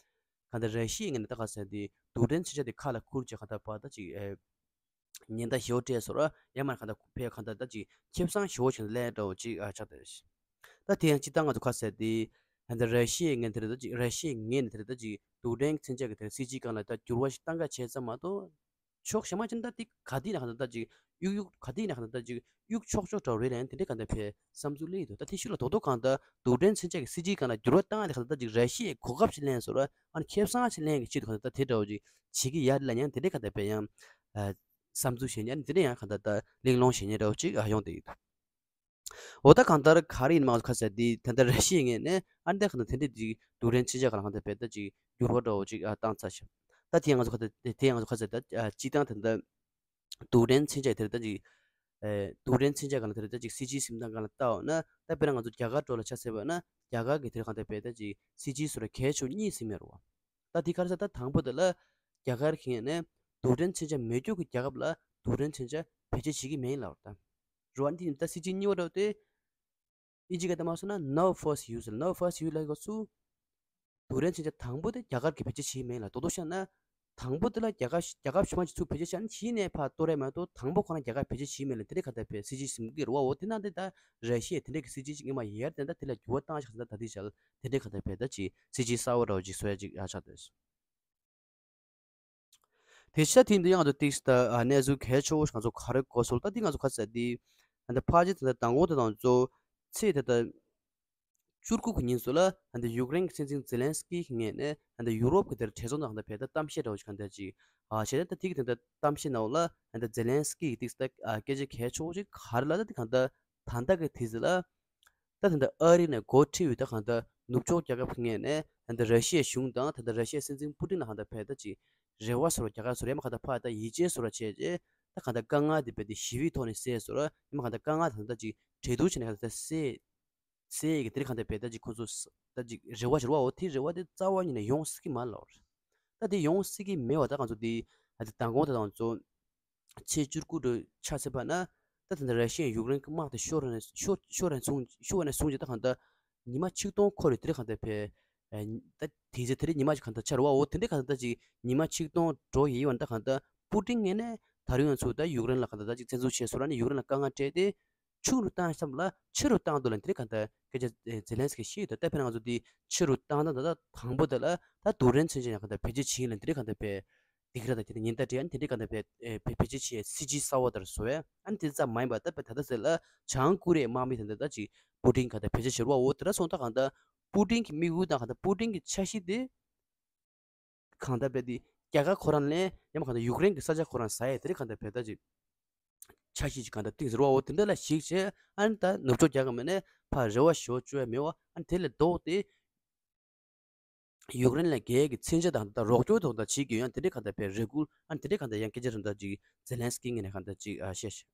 གང་ད་ར་ཤི་ཡའི་ངོས་ནས་ད་ག་ཟེར་དེ་རྡུལ་ཕྲན་མཚོན་ཆ་དེ་ཁ་ལ་ཁུར་བྱས་གང་ད་བ་ད་ཅིག་ཨེ་ཉེན་བརྡ་ཞེ་པོ་སྤྲད་སོང་ར། ཡང་མ་གང་ད་ཕེ་གང་ད་ད་ཅིག་ཁེ་བཟང་ཞེ་པོ་བྱས་ནས་ལེན་འདྲ་བོ་ཅིག་ཨ་ཆགས་ད་ད་དེ་ཡང་སྤྱིར་བཏང་ང་ཚོ་ག་ཟེར་དེ་གང་ད་ར་ཤི་ཡའི་ངོས་དེར་ད་ཅིག་ར་ཤི་ཡའི་ངོས་ནས་དེར་ད་ཅིག་རྡུལ་ཕྲན་མཚོན་ཆ་གི་དེར་སྲིད་ཇུས་སྒང་ལ་ད་འགྱུར་བ་ཞིག་གཏང་ག་བྱས་ཙམ་མ་གཏོགས། ཕྱོགས་གཞན་མ་ཅན་ད་དེ་ག་དེ་ཡིན་ན་གང་ལྟར་ད་ཅིག་གཡུག་གཡུག་ག་དེ་ཡིན་ན་གང་ལྟར་ད་ཅིག་གཡུག་ཆོག་ཆོག་འདྲ་བོ་རེད་ལན་དེ་འདྲའི་གང་ལྟར་ཕའི་བསམ་ཚུལ་སླེབས་ཡོད་འདུག་ད་དེ་ཤུལ་ལ་རྡོག་རྡོག་གང་ལྟར་རྡུལ་ཕྲན་མཚོན་ཆ་གི་སྲིད་ཇུས་སྒང་ལ་འགྱུར་བ་བཏང་ཡ་དེ་གང་ལྟར་ད་ཅིག་ར་ཤི་ཡའི་གོ་སྐབས་ཤིག་ལེན་བཟོ་ར་ཨ་ནི་ཁེ་བཟང་ཞིག་ལེན་གི་ཆེད་དུ་གང་ལྟར་ད་དེ་འདྲ་བོ་ཅིག་བྱེད་ཀྱི་ཡ་རེད་ལ་ཡང་དེ་འདྲའི་གང་ལྟར་ཕའི་ཡང་བསམ་ཚུལ་བཤད་ཉན་དེ་འདྲའི་ཡང་གང་ལྟར་ད་གླེང་སློང་བཤད་ཉན་འདྲ་བོ་ཅིག་ཡོང་བསྡད་ཡོད་འདུག་འོ་ད་གང་ལྟར་ག་རེ་ཡིན་མ་ཁ་ཟེར་དེ་ད་ལྟ་ར་ཤི་ཡའི་ངོས་ནས་ཨ་ནི་ད་གང་ལྟར་དེ་འདྲའི་ཅིག་རྡུལ་ཕྲན་མཚོན་ཆ་གང་ལ་གང་ལྟར་བས་ད་ཅིག་འགྱུར་བ་འདྲ་བོ་ཅིག་ཨ་བཏང་ཚར་ཤག་ད་དེ་ང་ཚོ་ཁ་ད་དེ་ང་ཚོ་ཁ་ཟེར་ད་ཨ་སྤྱི་བཏང་ད་ལྟ་རྡུལ་ཕྲན་མཚོན་ཆ་དེར་ད་ཅིག་ཨེ་རྡུལ་ཕྲན་མཚོན་ཆ་གང་ལ་དེར་ད་ཅིག་སྲིད་ཇུས་འཛིན་སྟངས་གང་ལ་བལྟ་བ་ན་ད་དཔེར་ན་ང་ཚོ་རྒྱ་གར་འདྲ་བོ་ལ་ཆ་བཞག་པ་ན་རྒྱ་གར་གྱི་དེར་གང་ལྟར་བས་ད་ཅིག་སྲིད་ཇུས་སུ་ར་གལ་ཆེ་བ་གཉིས་ཟིན་མེད་རེད་བ། ད་དེ་ག་རེ་ཟེར་ད་དང་པོ་དེ་ལ་རྒྱ་གར་གྱི་ངོས་ནས་རྡུལ་ཕྲན་མཚོན་ཆ་མེད་རྒྱུ་གི་རྒྱལ་ཁབ་ལ་རྡུལ་ཕྲན་མཚོན་ཆ་བེད་སྤྱོད་བྱེད་ཀྱི་མེད་ལབ་ད། རེད་བ། འདི་ད་སྲིད་ཇུས་གཉིས་པ་འདྲ་བོ་དེ། ཨིན་ཇི་སྐད་དུ་མ་སོང་ན་no first use ལ། no first use ལབ་དུས་སུ། རྡུལ་ཕྲན་མཚོན་ཆ་དང་པོ་དེ་རྒྱ་གར་གྱིས་བེད་སྤྱོད་བྱེད་ཀྱི་མེད་ལ། རྡོག་རྡོག་བཤད་ན། དང་པོ་དེ་ལ་རྒྱ་གར་རྒྱལ་ཁབ་གཞན་མ་ཅིག་ཚུར་བེད་སྤྱོད་བྱས་ན་གཞི་ནས་ཕར་གཏོར་ཡ་མ་གཏོགས་དང་པོ་ཁོ་རང་རྒྱ་གར་བེད་སྤྱོད་བྱེད་ཀྱི་མེད་ལ་དེ་འདྲའི་ག་ད་བས་སྲིད་ཇུས་ཟིན་གྱི་རེད་བ། འོ་དེ་ན་དེ་ད་ར་ཤི་ཡས་དེ་འདྲའི་གི་སྲིད་ཇུས་ཅིག་སྔོན་མ་ཡར་བསྟན་ད་དེ་ལ་འགྱུར་བ་བཏང་ཤག་ཟེར་ད་ད་དེ་བྱ་དེ་འདྲའི་ག་ད་བས་ད་ཅིག་སྲིད་ཇུས་གསར་བ་འདྲ་བོ་ཅིག་བཟོ་ཡ་ཅིག་ཡ་ཆགས་ཏེ། དེ་ཤ་དེ་འདི་ཡང་དུ་ཏིག་སི་ད་གནས་ཚུལ་གལ་ཆེ་བོ་ང་ཚོ་ག་རེ་གོ་སོང་ད་འདི་ང་ཚོ་ག་ཚད་འདི་ད་ཕལ་ཆེར་ད་མདང་དགོང་དེ་དང་གཙོ་ཚེས་ད་ད་བཅུ་དགུ་གི་ཉིན་སུ་ལ་ད་ཡུཀ་རེན་གྱི་སྲིད་འཛིན་ཛེ་ལན་སི་ཀི་གི་ངོས་ནས་ད་ཡུ་རོབ་ཀྱི་དེར་གྲོས་ཚོགས་ནང་ད་བས་ད་གཏམ་བཤད་འདྲ་བོ་ཞིག་ག་འདྲ་ཅིག་ཨ་བྱས་ད་ད་དེ་གི་ད་ད་གཏམ་བཤད་ནང་ལ་ད་ཛེ་ལན་སི་ཀི་གི་ཏིག་སི་ད་སྐད་ཆ་གལ་ཆེ་བོ་ཞིག་ག་རེ་ལ་ད་དེ་གང་ད་ད་ད་གི་དེ་ཟི་ལ། ད་ད་ལྟ་ཨ་རི་ནས་འགོ་ཁྲིད་ཡོད་ད་གང་ལྟར་ནུབ་ཕྱོགས་རྒྱལ་ཁབ་ཀྱི་ངོས་ནས་ད་ལྟ་ར་ཤི་ཡའི་གཞུང་དང་ད་ལྟ་ར་ཤི་ཡའི་སྲིད་འཛིན་པུ་ཏིན་ལ་གང་ལྟར་བས་ད་ཅིག་རེ་བ་བཟོ་ར་རྒྱ་གར་བཟོ་ར་ཡང་མ་གང་ལྟར་ཕར་ད་ཡིད་ཆེས་བཟོ་ར་བྱས་རྗེས་ད་གང་ལྟར་དཀའ་ངལ་དེ་བས་ཏེ་ཞི་བའི་ཐོག་ནས་སེལ་བཟོ་ར་ཡང་མ་གང་ལྟར་དཀའ་ངལ་ད་ད་ཅིག་གྲོས་བསྡུར་བྱས་ནས་གང་ལྟར་སེལ་སེལ་ཡས་ཀྱི་དེ་རིང་གང་ལྟར་བས་ད་ཅིག་ཁོང་ཚོ་ད་ཅིག་རེ་བ་བཟོ་ར་འོ་དེ་རེ་བ་དེ་རྩ་བ་ཉིད་ནས་ཡོང་སྲིད་ཀྱི་མ་ལོར་ད་དེ་ཡོང་སྲིད་ཀྱི་མེད་བ་ད་ང་ཚོ་དེ་ད་མདང་དགོང་ད་ང་ཚོ། ཚེས་བཅུ་དགུ་དུ་ཆ་ཚེ་བ་ན་ད་ད་ལྟ་ར་ཤི་ཡས་ཡུཀ་རེན་གྱི་དམག་དེ་ཤོར་ནས་ཤོར་ཤོར་ནས་བཟུང་ཤོར་བ་ནས་བཟུང་ཅིག་ད་གང་ལྟར་ཉི་མ་ཆིག་སྟོང་འཁོར་རེ་དེ་རིང་གང་ལྟར་བས་ད་དེ་ཚེ་དེ་རིང་ཉི་མ་ཅིག་གང་ལྟར་ཆར་བ་འོ་དེ་འདྲའི་གང་ལྟར་ཅིག་ཉི་མ་ཆིག་སྟོང་འགྲོ་ཡི་ཡོད་ན་ད་གང་ལྟར་པུ་ཏིན་ངོས་ནས་ད་རུང་ཡང་ཚུར་ད་ཡུཀ་རེན་ལ་གང་ལྟར་ད་ཅིག་བཙན་འཛུལ་བྱས་སོང་ར་ནི་ཡུཀ་རེན་ལ་དཀའ་ངལ་སྤྲད་དེ་ཆུང་རུ་བཏང་བསམ་ལ་ཆེ་རུ་བཏང་འདུག་ལ་དེ་རིང་གང་ལྟར་སྐད་ཆ་ཛེ་ལན་སི་ཀི་ཤེས་ཡོད་ད་ལྟ་བས་ན་ང་ཚོ་དེ་ཆེ་རུ་བཏང་ད་ད་ད་དང་པོ་དེ་ལ་ད་རྡུལ་ཕྲན་མཚོན་ཆ་ཡང་གང་ལྟར་བེད་སྤྱོད་བྱེད་ཡིན་ལ་དེ་རིང་གང་ལྟར་བས། སྡིགས་ར་དང་དེ་ནས་ཉེན་བརྡ་སྤྲད་ཨ་ནི་དེ་འདྲའི་གང་ལྟར་བེད་བེད་བེད་སྤྱོད་བྱེད་སྲིད་ཇུས་གསར་བ་ལྟར་བཟོ་བས་ཨ་ནི་དེ་ཙམ་མ་ཡིན་པར་ད་བེད་ད་ལྟ་ཟེར་ལ་བྱང་ཀོ་རི་ཡའི་དམག་མི་དེ་འདྲ་ད་ཅིག་པུ་ཏིན་གང་ལྟར་བེད་སྤྱོད་བྱེད་རོགས་འོ་དེ་འདྲ་སོང་ད་གང་ལྟར་པུ་ཏིན་གྱི་དམིགས་ཡུལ་དང་གང་ལྟར་པུ་ཏིན་གྱི་འཆར་གཞི་དེ་གང་ལྟར་བེད་དེ་རྒྱ་གར་ཁོ་རང་ལེན་ཡང་མ་གང་ལྟར་ཡུཀ་རེན་གྱི་ས་ཆ་ཁོ་རང་ཟ་ཡས་དེ་འདྲའི་གང་ལྟར་བེད་ད་ཅིག་འཆར་གཞི་ཅིག་གང་ལྟར་བཏིང་ཟེར་རོགས་འོ་དེ་འདྲ་ལ་གཞིགས་བྱས་ཨ་ནི་ད་ནུབ་ཕྱོགས་རྒྱལ་ཁབ་མི་ནས་ཕར་རེ་བ་ཞོ་བཅོ་ཡ་མེད་བ་ཨ་ནི་དེ་ལས་ལྡོག་སྟེ། ཡུཀ་རེན་ལ་རྒྱལ་གྱི་མཚོན་ཆ་དང་ད་རོགས་སྐྱོར་དང་ད་བྱེད་ཀྱི་ཡོད་ཡང་དེ་འདྲའི་གང་ལྟར་བས་རེ་སྐུལ་ཨ་ནི་དེ་འདྲའི་གང་ལྟར་ཡང་སྐད་ཆ་རེ་འདྲ་ཅིག་ཛེ་ལན་སི་ཀི་ངོས་ནས་གང་ལྟར་ཅིག་ཨ་བཤད་ཤག་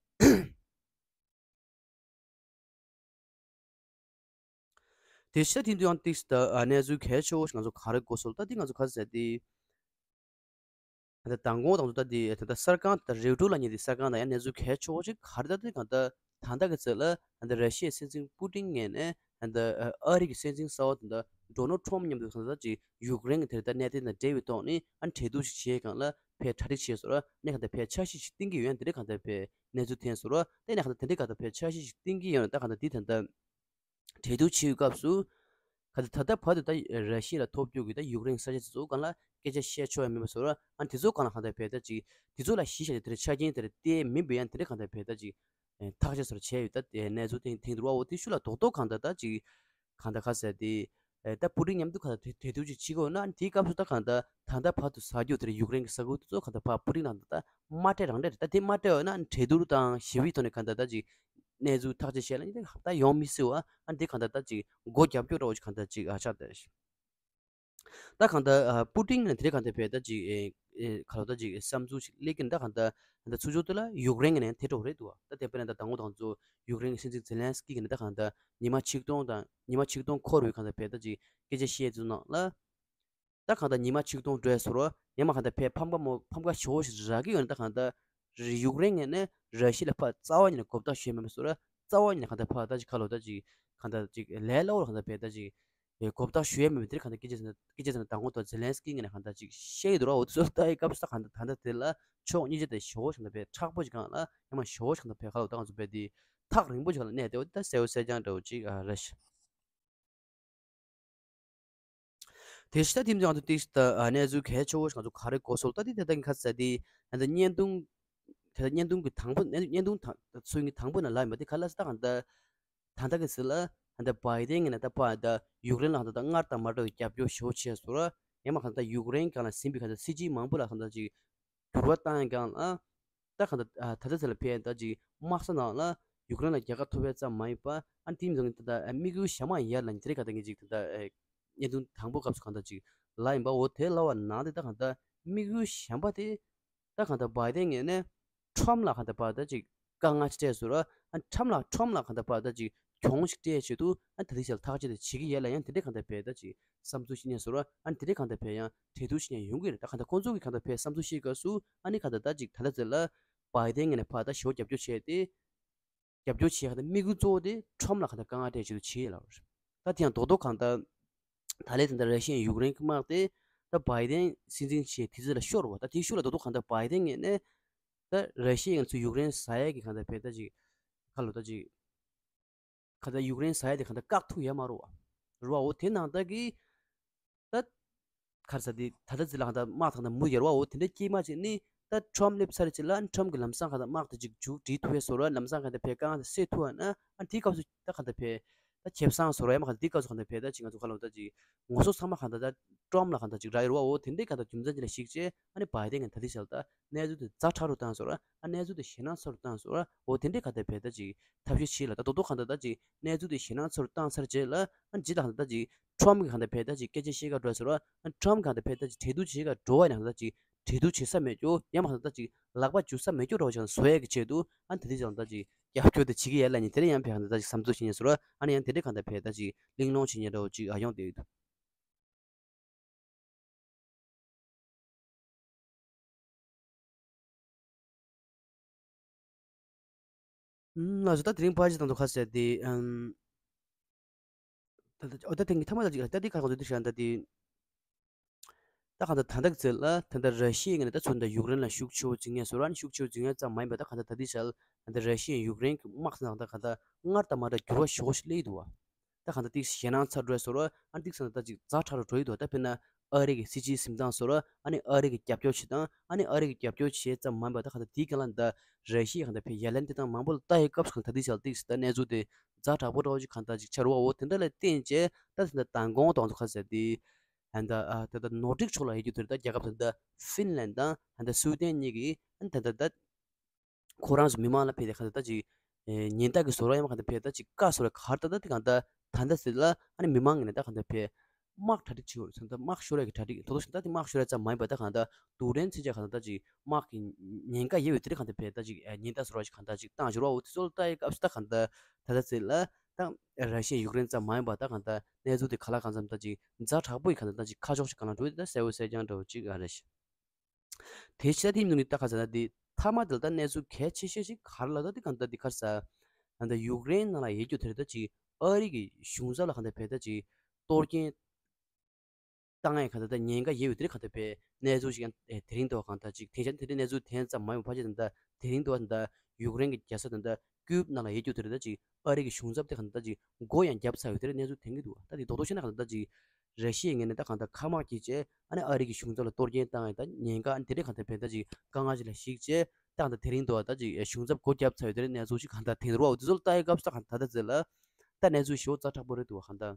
དེ་ཤ་དེ་དུས་ཡང་ཏིག་ད་གནས་ཚུལ་གལ་ཆེ་བོ་ཞིག་ང་ཚོ་ག་རེ་གོ་སོང་ད་འདི་ང་ཚོ་ག་ཚོད་ཟེར་ཏེ། ད་མདང་དགོང་དང་ད་དེ་ད་ལྟ་གསར་ཁང་ད་རེའུ་ཊོ་ལབ་མཁན་དེ་གསར་ཁང་དང་ཡང་གནས་ཚུལ་གལ་ཆེ་བོ་ཞིག་ག་རེ་ད་དེ་གང་ལྟར་ད་ལྟ་གི་ཚོད་ལ་ད་ལྟ་ར་ཤི་ཡའི་སྲིད་འཛིན་པུ་ཏིན་ངོས་ནས་ད་ལྟ་ཨ་རི་གི་སྲིད་འཛིན་གསར་པ་ད་ལྟ་ཌོ་ནལ་ཊམ་མཉམ་དུ་གང་ལྟར་ཅིག་ཡུཀ་རེན་གྱི་དེར་ད་གནད་དོན་དང་འབྲེལ་བའི་ཐོག་ནས་ཨ་གྲོས་བསྡུར་ཞིག་བྱེད་སྒང་ལ་ཕར་གྲ་སྒྲིག་བྱས་སོང་ར་ནས་གང་ལྟར་ཕར་འཆར་གཞི་ཞིག་བཏིང་གི་ཡོད་ཡང་དེ་འདྲ་གང་ལྟར་ཕར་གནས་ཚུལ་ཐོན་སོང་ར་དེ་ནས་གང་ལྟར་དེ་འདྲ་གང་ལྟར་ཕར་འཆར་གཞི་ཞིག་བཏིང་གི་ཡོད་ན་ད་གང་ལྟར་འདི་ད་ལྟ། གྲོས་བསྡུར་བྱེད་ཡོད་སྐབས་སུ། ག་ད་ད་ལྟ་བར་དུ་ད་ར་ཤི་ཡ་ལ་ཐོབ་རྒྱུ་གི་ད་ཡུཀ་རེན་ས་ཆ་དེ་ཚོ་སྒང་ལ་སྐད་ཆ་བཤད་ཆོག་ཡ་མིན་པ་བཟོ་ར་ཨ་དེ་ཚོ་སྒང་ལ་གང་ལྟར་བས་ད་ཅིག་དེ་ཚོ་ལ་གཞི་བཞག་ནས་དེ་འདྲ་ཆ་རྐྱེན་དེ་འདྲ་བསྟན་མིན་པའི་ཡང་དེ་འདྲ་གང་ལྟར་བས་ད་ཅིག་ཐག་གཅོད་སོར་བྱས་ཡོད་ད་དེ་གནས་ཚུལ་དེ་དེང་དུ་ར་འོ་དེ་ཤུལ་ལ་རྡོག་རྡོག་གང་ལྟར་ད་ཅིག་གང་ལྟར་ག་ཟེར་དེ་ད་པུ་ཏིན་མཉམ་དུ་གང་ལྟར་གྲོས་བསྡུར་ཅིག་བྱེད་དགོས་ན་དེའི་སྐབས་སུ་ད་གང་ལྟར་ད་ལྟ་བར་དུ་ཟ་རྒྱུ་དེ་འདྲ་ཡུཀ་རེན་གྱི་ས་ཁུལ་དེ་ཚོ་གང་ལྟར་ཕར་པུ་ཏིན་ནང་ད་ད་མ་སྤྲད་རང་སྤྲད་རེད་ད་དེ་མ་སྤྲད་འོ་ན་གྲོས་བསྡུར་དང་ཞི་བའི་ཐོག་ནས་གང་ལྟར་ད་ཅིག་གནས་ཚུལ་ཐག་གཅོད་བྱས་ལ་ཡིན་ད་ཡོང་མི་སྲིད་བ་ཨ་འདི་གང་ལྟར་ད་ཅིག་སྒོ་རྒྱབ་སྐྱོར་འདྲ་བོ་ཅིག་གང་ལྟར་ཅིག་ཨ་ཆགས་ཏེ། ད་གང་ལྟར་ཨ་པུ་ཏིན་ནས་དེ་རིང་གང་ལྟར་བས་ད་ཅིག་ཨེ་ཨེ་ག་ལ་ད་ཅིག་བསམ་ཚུལ་ཞིག་སླེབས་ཀྱིན་ད་གང་ལྟར་ད་ཚུར་ཕྱོགས་དེ་ལ་ཡུཀ་རེན་གྱི་ནས་དེ་འདྲ་བོ་རེད་འདུག་ད་དེ་དཔེར་ན་ད་དང་པོ་དང་ཚོ་ཡུཀ་རེན་གྱི་སྲིད་འཛིན་ཛེ་ལན་སི་ཀི་གི་ནས་ད་གང་ལྟར་ཉི་མ་ཆིག་སྟོང་དང་ཉི་མ་ཆིག་སྟོང་འཁོར་བའི་གང་ལྟར་བས་ད་ཅིག་སྐད་ཆ་བཤད་ཚུལ་ནང་ལ། ད་གང་ལྟར་ཉི་མ་ཆིག་སྟོང་འགྲོ་ཡ་སོ་རོ་ཡང་མ་གང་ལྟར་ཕའི་ཕམ་ཁ་མོ་ཕམ་ཁ་ཞོ་ཞིག་རག་གི་ཡོད་ན་ད་གང་ལྟར་ཡུཀ་རེན་ངོས་ནས་ར་ཤི་ལ་ཕར་རྩ་བ་ཉིད་ནས་གོ་བརྡ་ཞུ་ཡ་མེད་པ་སོ་རོ་རྩ་བ་ཉིད་ནས་གང་ལྟར་ཕར་ད་ཅིག་ཁ་ལོ་ད་ཅིག་གང་ལྟར་ཅིག་ལས་སླ་བོར་གང་ལྟར་ཕའི་ད་ཅིག་གོ་བརྡ་ཞུ་ཡ་མེད་པ་དེ་གང་ལྟར་སྐད་ཆ་ཟེར་ན་སྐད་ཆ་ཟེར་ན་དང་པོ་ད་ཛེ་ལན་སི་ཀི་ངོས་ནས་གང་ལྟར་ཅིག་བཤད་ཀྱི་འདུག་ར་འོ་དེ་ཚོ་ལྟ་ཡི་སྐབས་སུ་ད་གང་ལྟར་ད་ལྟ་དེ་ལ་ཕྱོགས་གཉིས་ཆ་དེ་ཞོ་ཞིག་གང་ལྟར་ཕའི་མཁྲེགས་པོ་ཅིག་གང་ལ་ཡང་མ་ཞོ་ཞིག་གང་ལྟར་ཕའི་ཁ་ལོ་ད་ང་ཚོ་ཕའི་དེ་ཐག་རིང་པོ་ཅིག་གང་ལ་གནས་དེ་འོ་དེ་ད་གསལ་བོ་གསལ་རྐྱང་འདྲ་བོ་ཅིག་ཨ་རེད་ཤག་དེ་ཤི་ད་དེ་ཚོ་ང་ཚོ་ཏིག་ད་གནས་ཚུལ་གལ་ཆེ་བོ་ཞིག་ང་ཚོ་ག་རེ་གོ་སོང་ད་དེ་དེ་ད་གིན་ཁ་ས་དེ་ད་བརྙན་ཐུང་དེ་ད་བརྙན་ཐུང་གི་དང་པོ་བརྙན་ཐུང་དང་ཚུལ་གྱི་དང་པོ་ན་ལ་ཡིན་པ་དེ་ག་ལ་ས་ད་གང་ད་ད་ད་གི་སི་ལ་ད་བའི་ཏན་ངེ་ན་ད་པ་ད་ཡུཀ་རེན་ལ་ད་ད་སྔར་དང་མ་འདྲ་བའི་རྒྱབ་སྐྱོར་ཞེ་བོ་བྱས་སོང་ར་ཡང་མ་གང་ད་ཡུཀ་རེན་གང་ལ་ཟིན་པའི་གང་ད་སྲིད་ཇུས་མང་པོ་ལ་གང་ད་ཅིག་འགྱུར་བ་བཏང་ཡང་གང་ལ། ད་གང་ལྟར་ད་ལྟ་ཚེ་ལ་ཕེབས་ད་ཅིག་དམག་ས་ནང་ལ་ཡུཀ་རེན་ལ་རྒྱལ་ཁ་ཐོབ་པའི་ཙམ་མ་ཡིན་པ་ཨ་ནི་དེ་མི་ཚང་གི་ད་ལྟ་དམིགས་ཡུལ་གཞན་མ་ཡར་ལ་ཉི་ཚེ་རེ་ག་ད་ངེད་ཅིག་ད་ལྟ་བརྙན་ཐུང་དང་པོ་སྐབས་སུ་གང་ལྟར་ཅིག་ལ་ཡིན་པ་འོ་དེ་ལ་བ་ནང་དེ་ད་གང་ལྟར་དམིགས་ཡུལ་གཞན་པ་དེ་ད་གང་ལྟར་བའི་ཏན་ངོས་ནས་ཁྲོམ་ལ་གང་ལྟར་བ་ད་ཅིག་དཀའ་ངལ་ཅིག་སྤྲད་ཟེར་ར་ཨ་ཁྲོམ་ལ་ཁྲོམ་ལ་གང་ལྟར་བ་ད་ཅིག་གྱོང་ཞིག་སྤྲད་ཆེད་དུ་ཨ་ད་དེ་ཞལ་ཐག་བཅད་དེ་བྱེད་ཀྱི་ཡོད་ལ་ཡང་དེ་འདྲའི་གང་ལྟར་བས་ད་ཅིག་བསམ་ཚུལ་ཤེས་ཉན་ཟེར་ར་ཨ་དེ་འདྲའི་གང་ལྟར་བས་ཡང་གྲོས་བསྡུར་ཤེས་ཉན་ཡོང་གི་རེད། ད་གང་ལྟར་ཁོང་ཚོ་གི་གང་ལྟར་བས་བསམ་ཚུལ་ཤེས་སྐབས་སུ་ཨ་ནི་གང་ལྟར་ད་ཅིག་ད་ལྟ་ཚེ་ལ་བའི་ཏན་ངོས་ནས་ཕར་ད་ཞེ་པོ་རྒྱབ་སྐྱོར་བྱས་ཏེ་རྒྱབ་སྐྱོར་བྱས་གང་ལྟར་དམིགས་ཡུལ་གཙོ་བོ་དེ་ཁྲོམ་ལ་གང་ལྟར་དཀའ་ངལ་སྤྲད་ཆེད་དུ་བྱས་ལ། ད་དེ་ཡང་རྡོག་རྡོག་གང་ལྟར་ད་ལས་དེ་འདྲ་ར་ཤི་ཡའི་ཡུཀ་རེན་གྱི་དམག་དེ་ད་བའི་ཏན་སྲིད་འཛིན་བྱས་དེ་ཚོ་ལ་ཤོར་བ་ད་དེ་ཤུགས་ལ་རྡོག་རྡོག་གང་ལྟར་བའི་ཏན་ངོས་ནས་ད་ར་ཤི་ཡའི་ང་ཚོ་ཡུཀ་རེན་ཟ་ཡས་ཀྱི་གང་ལྟར་བས་ད་ཅིག་ཁ་ལོ་ད་ཅིག་ག་ད་ཡུཀ་རེན་ཟ་ཡ་དེ་ག་ད་བཀག་ཐུབ་ཡ་མ་རུ་བ། རུ་བ་འོ་དེ་ནང་ད་གི་ད་གར་ས་དེ་ད་ད་ཛི་ལ་ག་ད་དམག་ཐང་ད་མུ་ཡར་བ་འོ་དེ་འདྲ་སྐྱེས་མ་ཅིག་ནི་ད་ཁྲོམ་སླེབས་ཚར་ཅིག་ལ་ཁྲོམ་གི་ལམ་སང་ག་ད་དམག་དེ་ཅིག་མཇུག་སྒྲིལ་ཐུབ་ཡ་བཟོ་ར་ལམ་སང་ག་ད་ཕེ་གང་ད་སེ་ཐུབ་བ་ན་ཨ་དེའི་སྐབས་སུ་ད་ག་ད་ཕེ་ད་ཁེབས་སང་བཟོ་ར་ཡ་མ་ག་ད་དེའི་སྐབས་སུ་ག་ད་ཕེ་ད་ཅིག་ང་ཚོ་ག་ལ་ད་ཅིག་ངོ་སོ་ཚང་མ་ག་ད་ད་ཁྲོམ་ལ་ག་ད་ཅིག་ར་ཡོད་བ་འོ་དེ་འདྲའི་ག་ད་རྒྱུ་མཚན་ཅིག་ལ་གཞིགས་བྱས་ཨ་ནི་བའི་ཏན་ག་ད་དེ་ཞལ་ད། གནས་ཚུལ་དེ་ཛ་དྲག་རུ་བཏང་སོང་ར། ཨ་གནས་ཚུལ་དེ་ཞེད་སྣང་ཚ་རུ་བཏང་སོང་ར། འོ་དེ་འདྲའི་ག་དེ་བས་ད་ཅིག་ཐབས་ཤེས་བྱེད་ལ་ད་རྡོག་རྡོག་ག་ད་ད་ཅིག་གནས་ཚུལ་དེ་ཞེད་སྣང་ཚ་རུ་བཏང་ཚར་རྗེས་ལ་ཨ་ཇི་ལ་ག་ད་ད་ཅིག་ཁྲོམ་གི་ག་ད་བས་ད་ཅིག་སྐད་ཆ་བཤད་ག་འགྲོ་སོང་ར། ཨ་ཁྲོམ་ག་ད་བས་ད་ཅིག་གྲོས་བསྡུར་བྱེད་ག་འགྲོ་བ་ཡིན་ན་ག་ད་ཅིག་གྲོས་བསྡུར་བྱེད་ས་མེད་ཀྱོ་ཡང་མ་ག་ད་ད་ཅིག་ལག་པ་འཇུ་ས་མེད་ཀྱོ་རོ་ཞིག་བཟོ་ཡས་ཀྱི་ཆེད་དུ་ཨ་དེ་དེ་ཅང་ད་ཅིག་རྒྱབ་སྐྱོར་དེ་བྱེད་ཀྱི་ཡས་ལ་ཉིན་དེ་རིང་ཡང་བས་ག་ད་ད་ཅིག་བསམ་ཚུལ་བྱེད་ཉན་སོང་ར། ཨ་ནི་ཡང་དེ་འདྲའི་ག་ད་བས་ད་ཅིག་གླེང་སློང་བྱེད་ཉན་འདྲ་བོ་ཅིག་ཨ་ཡོང་དེ་ཡོད། ལགས་སོ། ད་དེ་རིང་ཕལ་ཆེར་དང་དུ་ཁ་གསལ་ཏེ། ཨམ། ད་ད་ཨོ་ད་དེང་གི་ཐ་མ་ད་ཅིག་ད་དེ་ཁ་ཁོང་ཚོ་དེ་ཤ་ད་དེ། ད་གང་ད་ད་ད་ཚེ་ལ་ད་ད་ར་ཤི་ཡའི་ངོས་ནས་ད་ཚུར་ད་ཡུཀ་རེན་ལ་ཤུགས་ཆེ་བོ་འཛིན་ངེས་སོ་ར་ནི་ཤུགས་ཆེ་བོ་འཛིན་ངེས་ཙམ་མ་ཡིན་པ་ད་གང་ད་ད་དེ་ཤ་ལ་ད་ད་ར་ཤི་ཡའི་ཡུཀ་རེན་གྱི་དམག་ནང་ད་གང་ད་སྔར་དང་མ་འདྲ་འགྱུར་བ་ཞེ་པོ་ཞིག་སླེབས་འདུག་བ། ད་གང་ལྟར་ཏིག་ཞེད་སྣང་ཚ་འགྲོ་སོང་ར། ཨ་ཏིག་ས་ན་ད་ཅིག་ཛ་དྲག་རུ་འགྲོ་ཡི་འདུག་ད་དཔེར་ན་ཨ་རི་གི་སྲིད་ཇུས་འཛིན་སྟངས་སོགས་ར། ཨ་ནི་ཨ་རི་གི་རྒྱབ་སྐྱོར་བྱེད་སྟངས། ཨ་ནི་ཨ་རི་གི་རྒྱབ་སྐྱོར་བྱེད་ཙམ་མ་ཡིན་པ་ད་གང་ལྟར་དེའི་སྒང་ལ་ད་ར་ཤི་ཡ་གང་ལྟར་བས་ཡ་ལན་དེ་དང་མང་པོ་ལ་ལྟ་ཡི་སྐབས་སུ་གང་ལྟར་ཏིག་ས་ལ་ཏིག་ས་ད་གནས་ཚུལ་དེ་ཛ་དྲག་པོ་འདྲ་བོ་ཅིག་གང་ལྟར་ཅིག་ཆགས་རུ་བ། འོ་དེ་འདྲ་ལ་བརྟེན་བྱས་ད་ད་མདང་དགོང་དང་ཚོ་ག་ཟེར་དེ་ད་ད་ཨ་ད་ད་ནོར་ཌིག་ཕྱོགས་ལ་ཡོད་རྒྱུ་དེ་རེད། ད་རྒྱལ་ཁབ་ད་ད་ཧྥིན་ལན་དང་ད་ད་སུའུ་ཏན་གཉིས་ཀྱིས་ཨ་ད་ད་ད། ཁོ་རང་ཚོ་མི་མང་ལ་ཕེབས་ཏེ་གང་ལྟར་ད་ཅིག་ཨེ་ཉེན་བརྡ་གི་བཟོ་ར་ཡང་མ་གང་ལྟར་ཕེབས་ད་ཅིག་བཀའ་བཟོ་ར་གར་ད་ད་དེ་གང་ལྟར་ད་ལྟ་ཟེར་ལ་ཨ་ནི་མི་མང་ངི་ནས་ད་གང་ལྟར་ཕེབས་དམག་གྲ་སྒྲིག་བྱེད་དགོས་རེད། ད་དམག་ཤོར་ཡ་གི་གྲ་སྒྲིག་དོ་དོ་ཞིག་ད་དེ་དམག་ཤོར་ཡ་ཙམ་མ་ཡིན་པ་ད་གང་ལྟར་དུག་སྦྲེལ་ཚན་ཆ་གང་ལྟར་ད་ཅིག་དམག་གི་ཉེན་ཁ་ཡོད་པའི་དེ་རིང་གང་ལྟར་ཕེབས་ད་ཅིག་ཨེ་ཉེན་བརྡ་བཟོ་ར་ཞིག་གང་ལྟར་ཅིག་བཏང་བཞག་ར། འོ་དེ་ཚོ་ལ་ལྟ་ཡི་སྐབས་སུ་ད་གང་ལྟར་ད་ལྟ་ཟེར་ལ་ད་ར་ཤི་ཡ་ཡུཀ་རེན་ཙམ་མ་ཡིན་པ་ད་གང་ལྟར་གནས་ཚུལ་དེ་ག་ལ་གང་འཚམ་ད་ཅིག་ཛ་དྲག་པོ་ཡི་གང་ལྟར་ད་ཅིག་ཁ་ཕྱོགས་ཤིག་གང་ལ་འགྲོ་ཡི་ད་གསལ་བོ་གསལ་རྐྱང་འདྲ་བོ་ཅིག་ཨ་རེད་ཤག་དེ་ཕྱི་ད་ཐིམ་ནུ་ནི་ད་ག་ཟེར་ན་དེ་ཐ་མ་དེ་ལ་ད་གནས་ཚུལ་གལ་ཆེ་ཤོས་ཤིག་ག་རེ་ལ་ད་དེ་གང་ལྟར་དེ་ག་རེ་ཟ། ད་ལྟ་ཡུཀ་རེན་ནང་ལ་ཡོད་རྒྱུ་དེ་རེད། ད་ཅིག་ཨ་རི་གི་གཞུང་ཚབ་ལ་གང་ལྟར་བས་ད་ཅིག་གཏོར་སྐྱོན་བཏང་ཡས་གང་ལྟར་ད་ཉེན་ཁ་ཡོད་པའི་དེ་རིང་གང་ལྟར་བས་གནས་ཚུལ་ཞིག་ཡང་དེ་རིང་དུ་གང་ལྟར་ཅིག་དེང་སང་དེ་རིང་གནས་ཚུལ་དེ་ཙམ་མ་ཡོང་བ་ཕལ་ཆེར་ད་ལྟ་དེ་རིང་དུ་ད་ལྟ་ཡུཀ་རེན་གི་རྒྱལ་ས་ད་ལྟ་ཀིབ་ནང་ལ་ཡོད་རྒྱུ་དེ་རེད། ད་ཅིག་ཨ་རི་གི་གཞུང་ཚབ་དེ་གང་ལྟར་ད་ཅིག་སྒོ་ཡང་བརྒྱབ་ཚར་ཡོད་དེ་རེད། གནས་ཚུལ་དེང་གི་འདུག་ད་དེ་རྡོག་རྡོག་བཤད་ན་གང་ལྟར་ད་ཅིག་ར་ཤི་ཡའི་ངོས་ནས་ད་གང་ལྟར་མཁའ་དམག་བརྒྱུད་བྱས་ཨ་ནི་ཨ་རི་གི་གཞུང་ཚབ་ལ་གཏོར་སྐྱོན་བཏང་ཡས་ད་ཉེན་ཁ་ཨ་ནི་དེ་འདྲའི་གང་ལྟར་བས་ད་ཅིག་དཀའ་ངལ་ཅིག་ལ་གཞིགས་བྱས་ད་གང་ལྟར་དེ་རིང་དུ་ད་ཅིག་གཞུང་ཚབ་སྒོ་བརྒྱབ་ཚར་ཡོད་དེ་རེད། གནས་ཚུལ་ཅིག་གང་ལྟར་དེང་རུ་བ་འོ་དེ་ཚོ་ལ་ལྟ་ཡས་སྐབས་སུ་ད་གང་ལྟར་ད་ལྟ་ཟེར་ལ་ད་གནས་ཚུལ་ཞེ་པོ་ཛ་དྲག་པོ་རེད་འདུག་གང་ལྟར་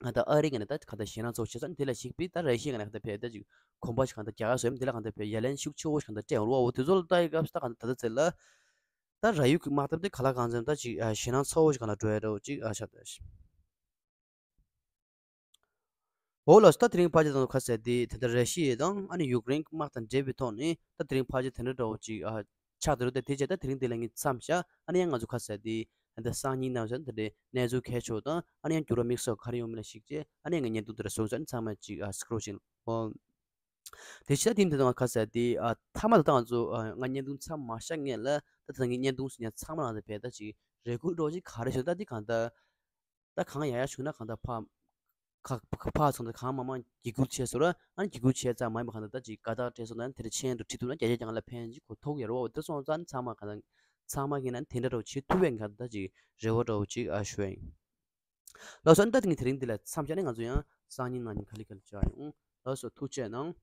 ཨ་ད་ཨ་རི་གི་ནས་ད་གང་ལྟར་ཞེད་སྣང་ཚ་བོ་བྱས་ཙང་དེ་ལ་གཞིགས་པས་ད་ར་ཤི་ཡ་གི་ནས་གང་ལྟར་བས་ད་ཅིག་གོམ་པ་ཞིག་གང་ལྟར་རྒྱག་ག་བཟོས་མ་དེ་ལ་གང་ལྟར་བས་ཡ་ལན་ཤུགས་ཆེ་བོ་ཞིག་གང་ལྟར་སྤྲད་ཡོང་རུ་བ་འོ་དེ་ཚོ་ལ་ལྟ་ཡས་སྐབས་སུ་ད་གང་ལྟར་ད་ལྟ་ཟེར་ལ། ད་ར་ཡུལ་གྱི་དམག་འཐབ་དེ་ག་ལ་གང་འཚམ་ད་ཅིག་ཨ་ཞེད་སྣང་ཚ་བོ་ཞིག་གང་ལ་འགྲོ་ཡ་འདྲ་བོ་ཅིག་ཨ་ཆགས་ད་ཤི། འོ་ལགས་སོ། ད་དེ་རིང་ཕལ་ཆེར་དང་ཁ་གསལ་དེ་དེ་ལྟར་ར་ཤི་ཡ་དང་ཨ་ནི་ཡུཀ་རེན་གྱི་དམག་དང་འབྲེལ་བའི་ཐོག་ནས་ད་དེ་རིང་ཕལ་ཆེར་དེ་འདྲ་འདྲ་བོ་ཅིག་ཨ་ཆགས་འདུག་རེད། ད་དེ་རྗེས་ད་དེ་རིང་དེ་ལ་ངས་མཚམས་བཞག་ཨ་ནི་ཡང་ང་ཚོ་ཁ་གསལ་དེ་ད་ལྟ་སང་ཉིན་ནང་བཞིན་ད་ལྟའི་གནས་ཚུལ་གལ་ཆེ་བ་དང་ཨ་ནི་ཡང་འགྱུར་བ་དམིགས་བསལ་ག་རེ་ཡོང་མིན་ལ་གཞིགས་བྱས་ཨ་ནི་ཡང་ངས་བརྙན་ཐུང་དེ་འདྲ་བཟོས་ཚར་ནས་ཚང་མ་ཅིག་ཨ་སི་ཀྲོ་ཤིང་འོ། དེ་ཕྱི་ད་དེ་འདི་དང་ཁ་གསལ་དེ་ཨ་མཐའ་མ་ད་ང་ཚོ་ཨ་ང་བརྙན་ཐུང་མཚམས་མ་བཞག་སྔོན་ལ་ད་ད་ངས་བརྙན་ཐུང་ཟིན་ཡ་ཚང་མ་ལ་ད་བས་ད་ཅིག་རེ་སྐུལ་འདྲ་བོ་ཅིག་ག་རེ་ཞུ་ད་འདི་གང་ལྟར་ད་གང་ཡག་ཡག་བྱུང་ན་གང་ལྟར་ཕ་ཁ་ཕ་ཚང་ད་གང་མང་མང་འགན་ཁུར་བྱས་སོང་ར། ཨ་ནི་འགན་ཁུར་བྱས་ཙང་མ་ཡིན་པ་གང་ལྟར་ད་ཅིག་དགའ་རྟགས་སྤྲད་སོང་ན་དེ་འདྲ་མཆན་དུ་བྲིས་ཐུབ་ན་བརྒྱ་ཆ་བརྒྱ་ལ་ཕན་ཅིག་གོ་ཐུག་ཡོད་རེད་བ། འོ་དེ་སོང་ཙང་ཚང་མ་གང་ལྟར་ཚང་མ་གིས་ན་དེ་འདྲ་འདྲ་བོ་བྱེད་ཐུབ་པའི་གང་ལྟར་ད་ཅིག་རེ་བ་འདྲ་བོ་ཅིག་ཨ་ཞུ་ཡ་ཡིན། ལགས་སོ། ཨ་ནི་ད་དེ་ངས་དེ་རིང་འདི་ལ་མཚམས་བཞག་ནས་ང་ཚོ་ཡང་ སང་ཉིན་གནངས་ཉིན་ག་ལེ་ག་ལེ་བྱ་ཡོང་། ལགས་སོ། ཐུགས་རྗེ་གནང་།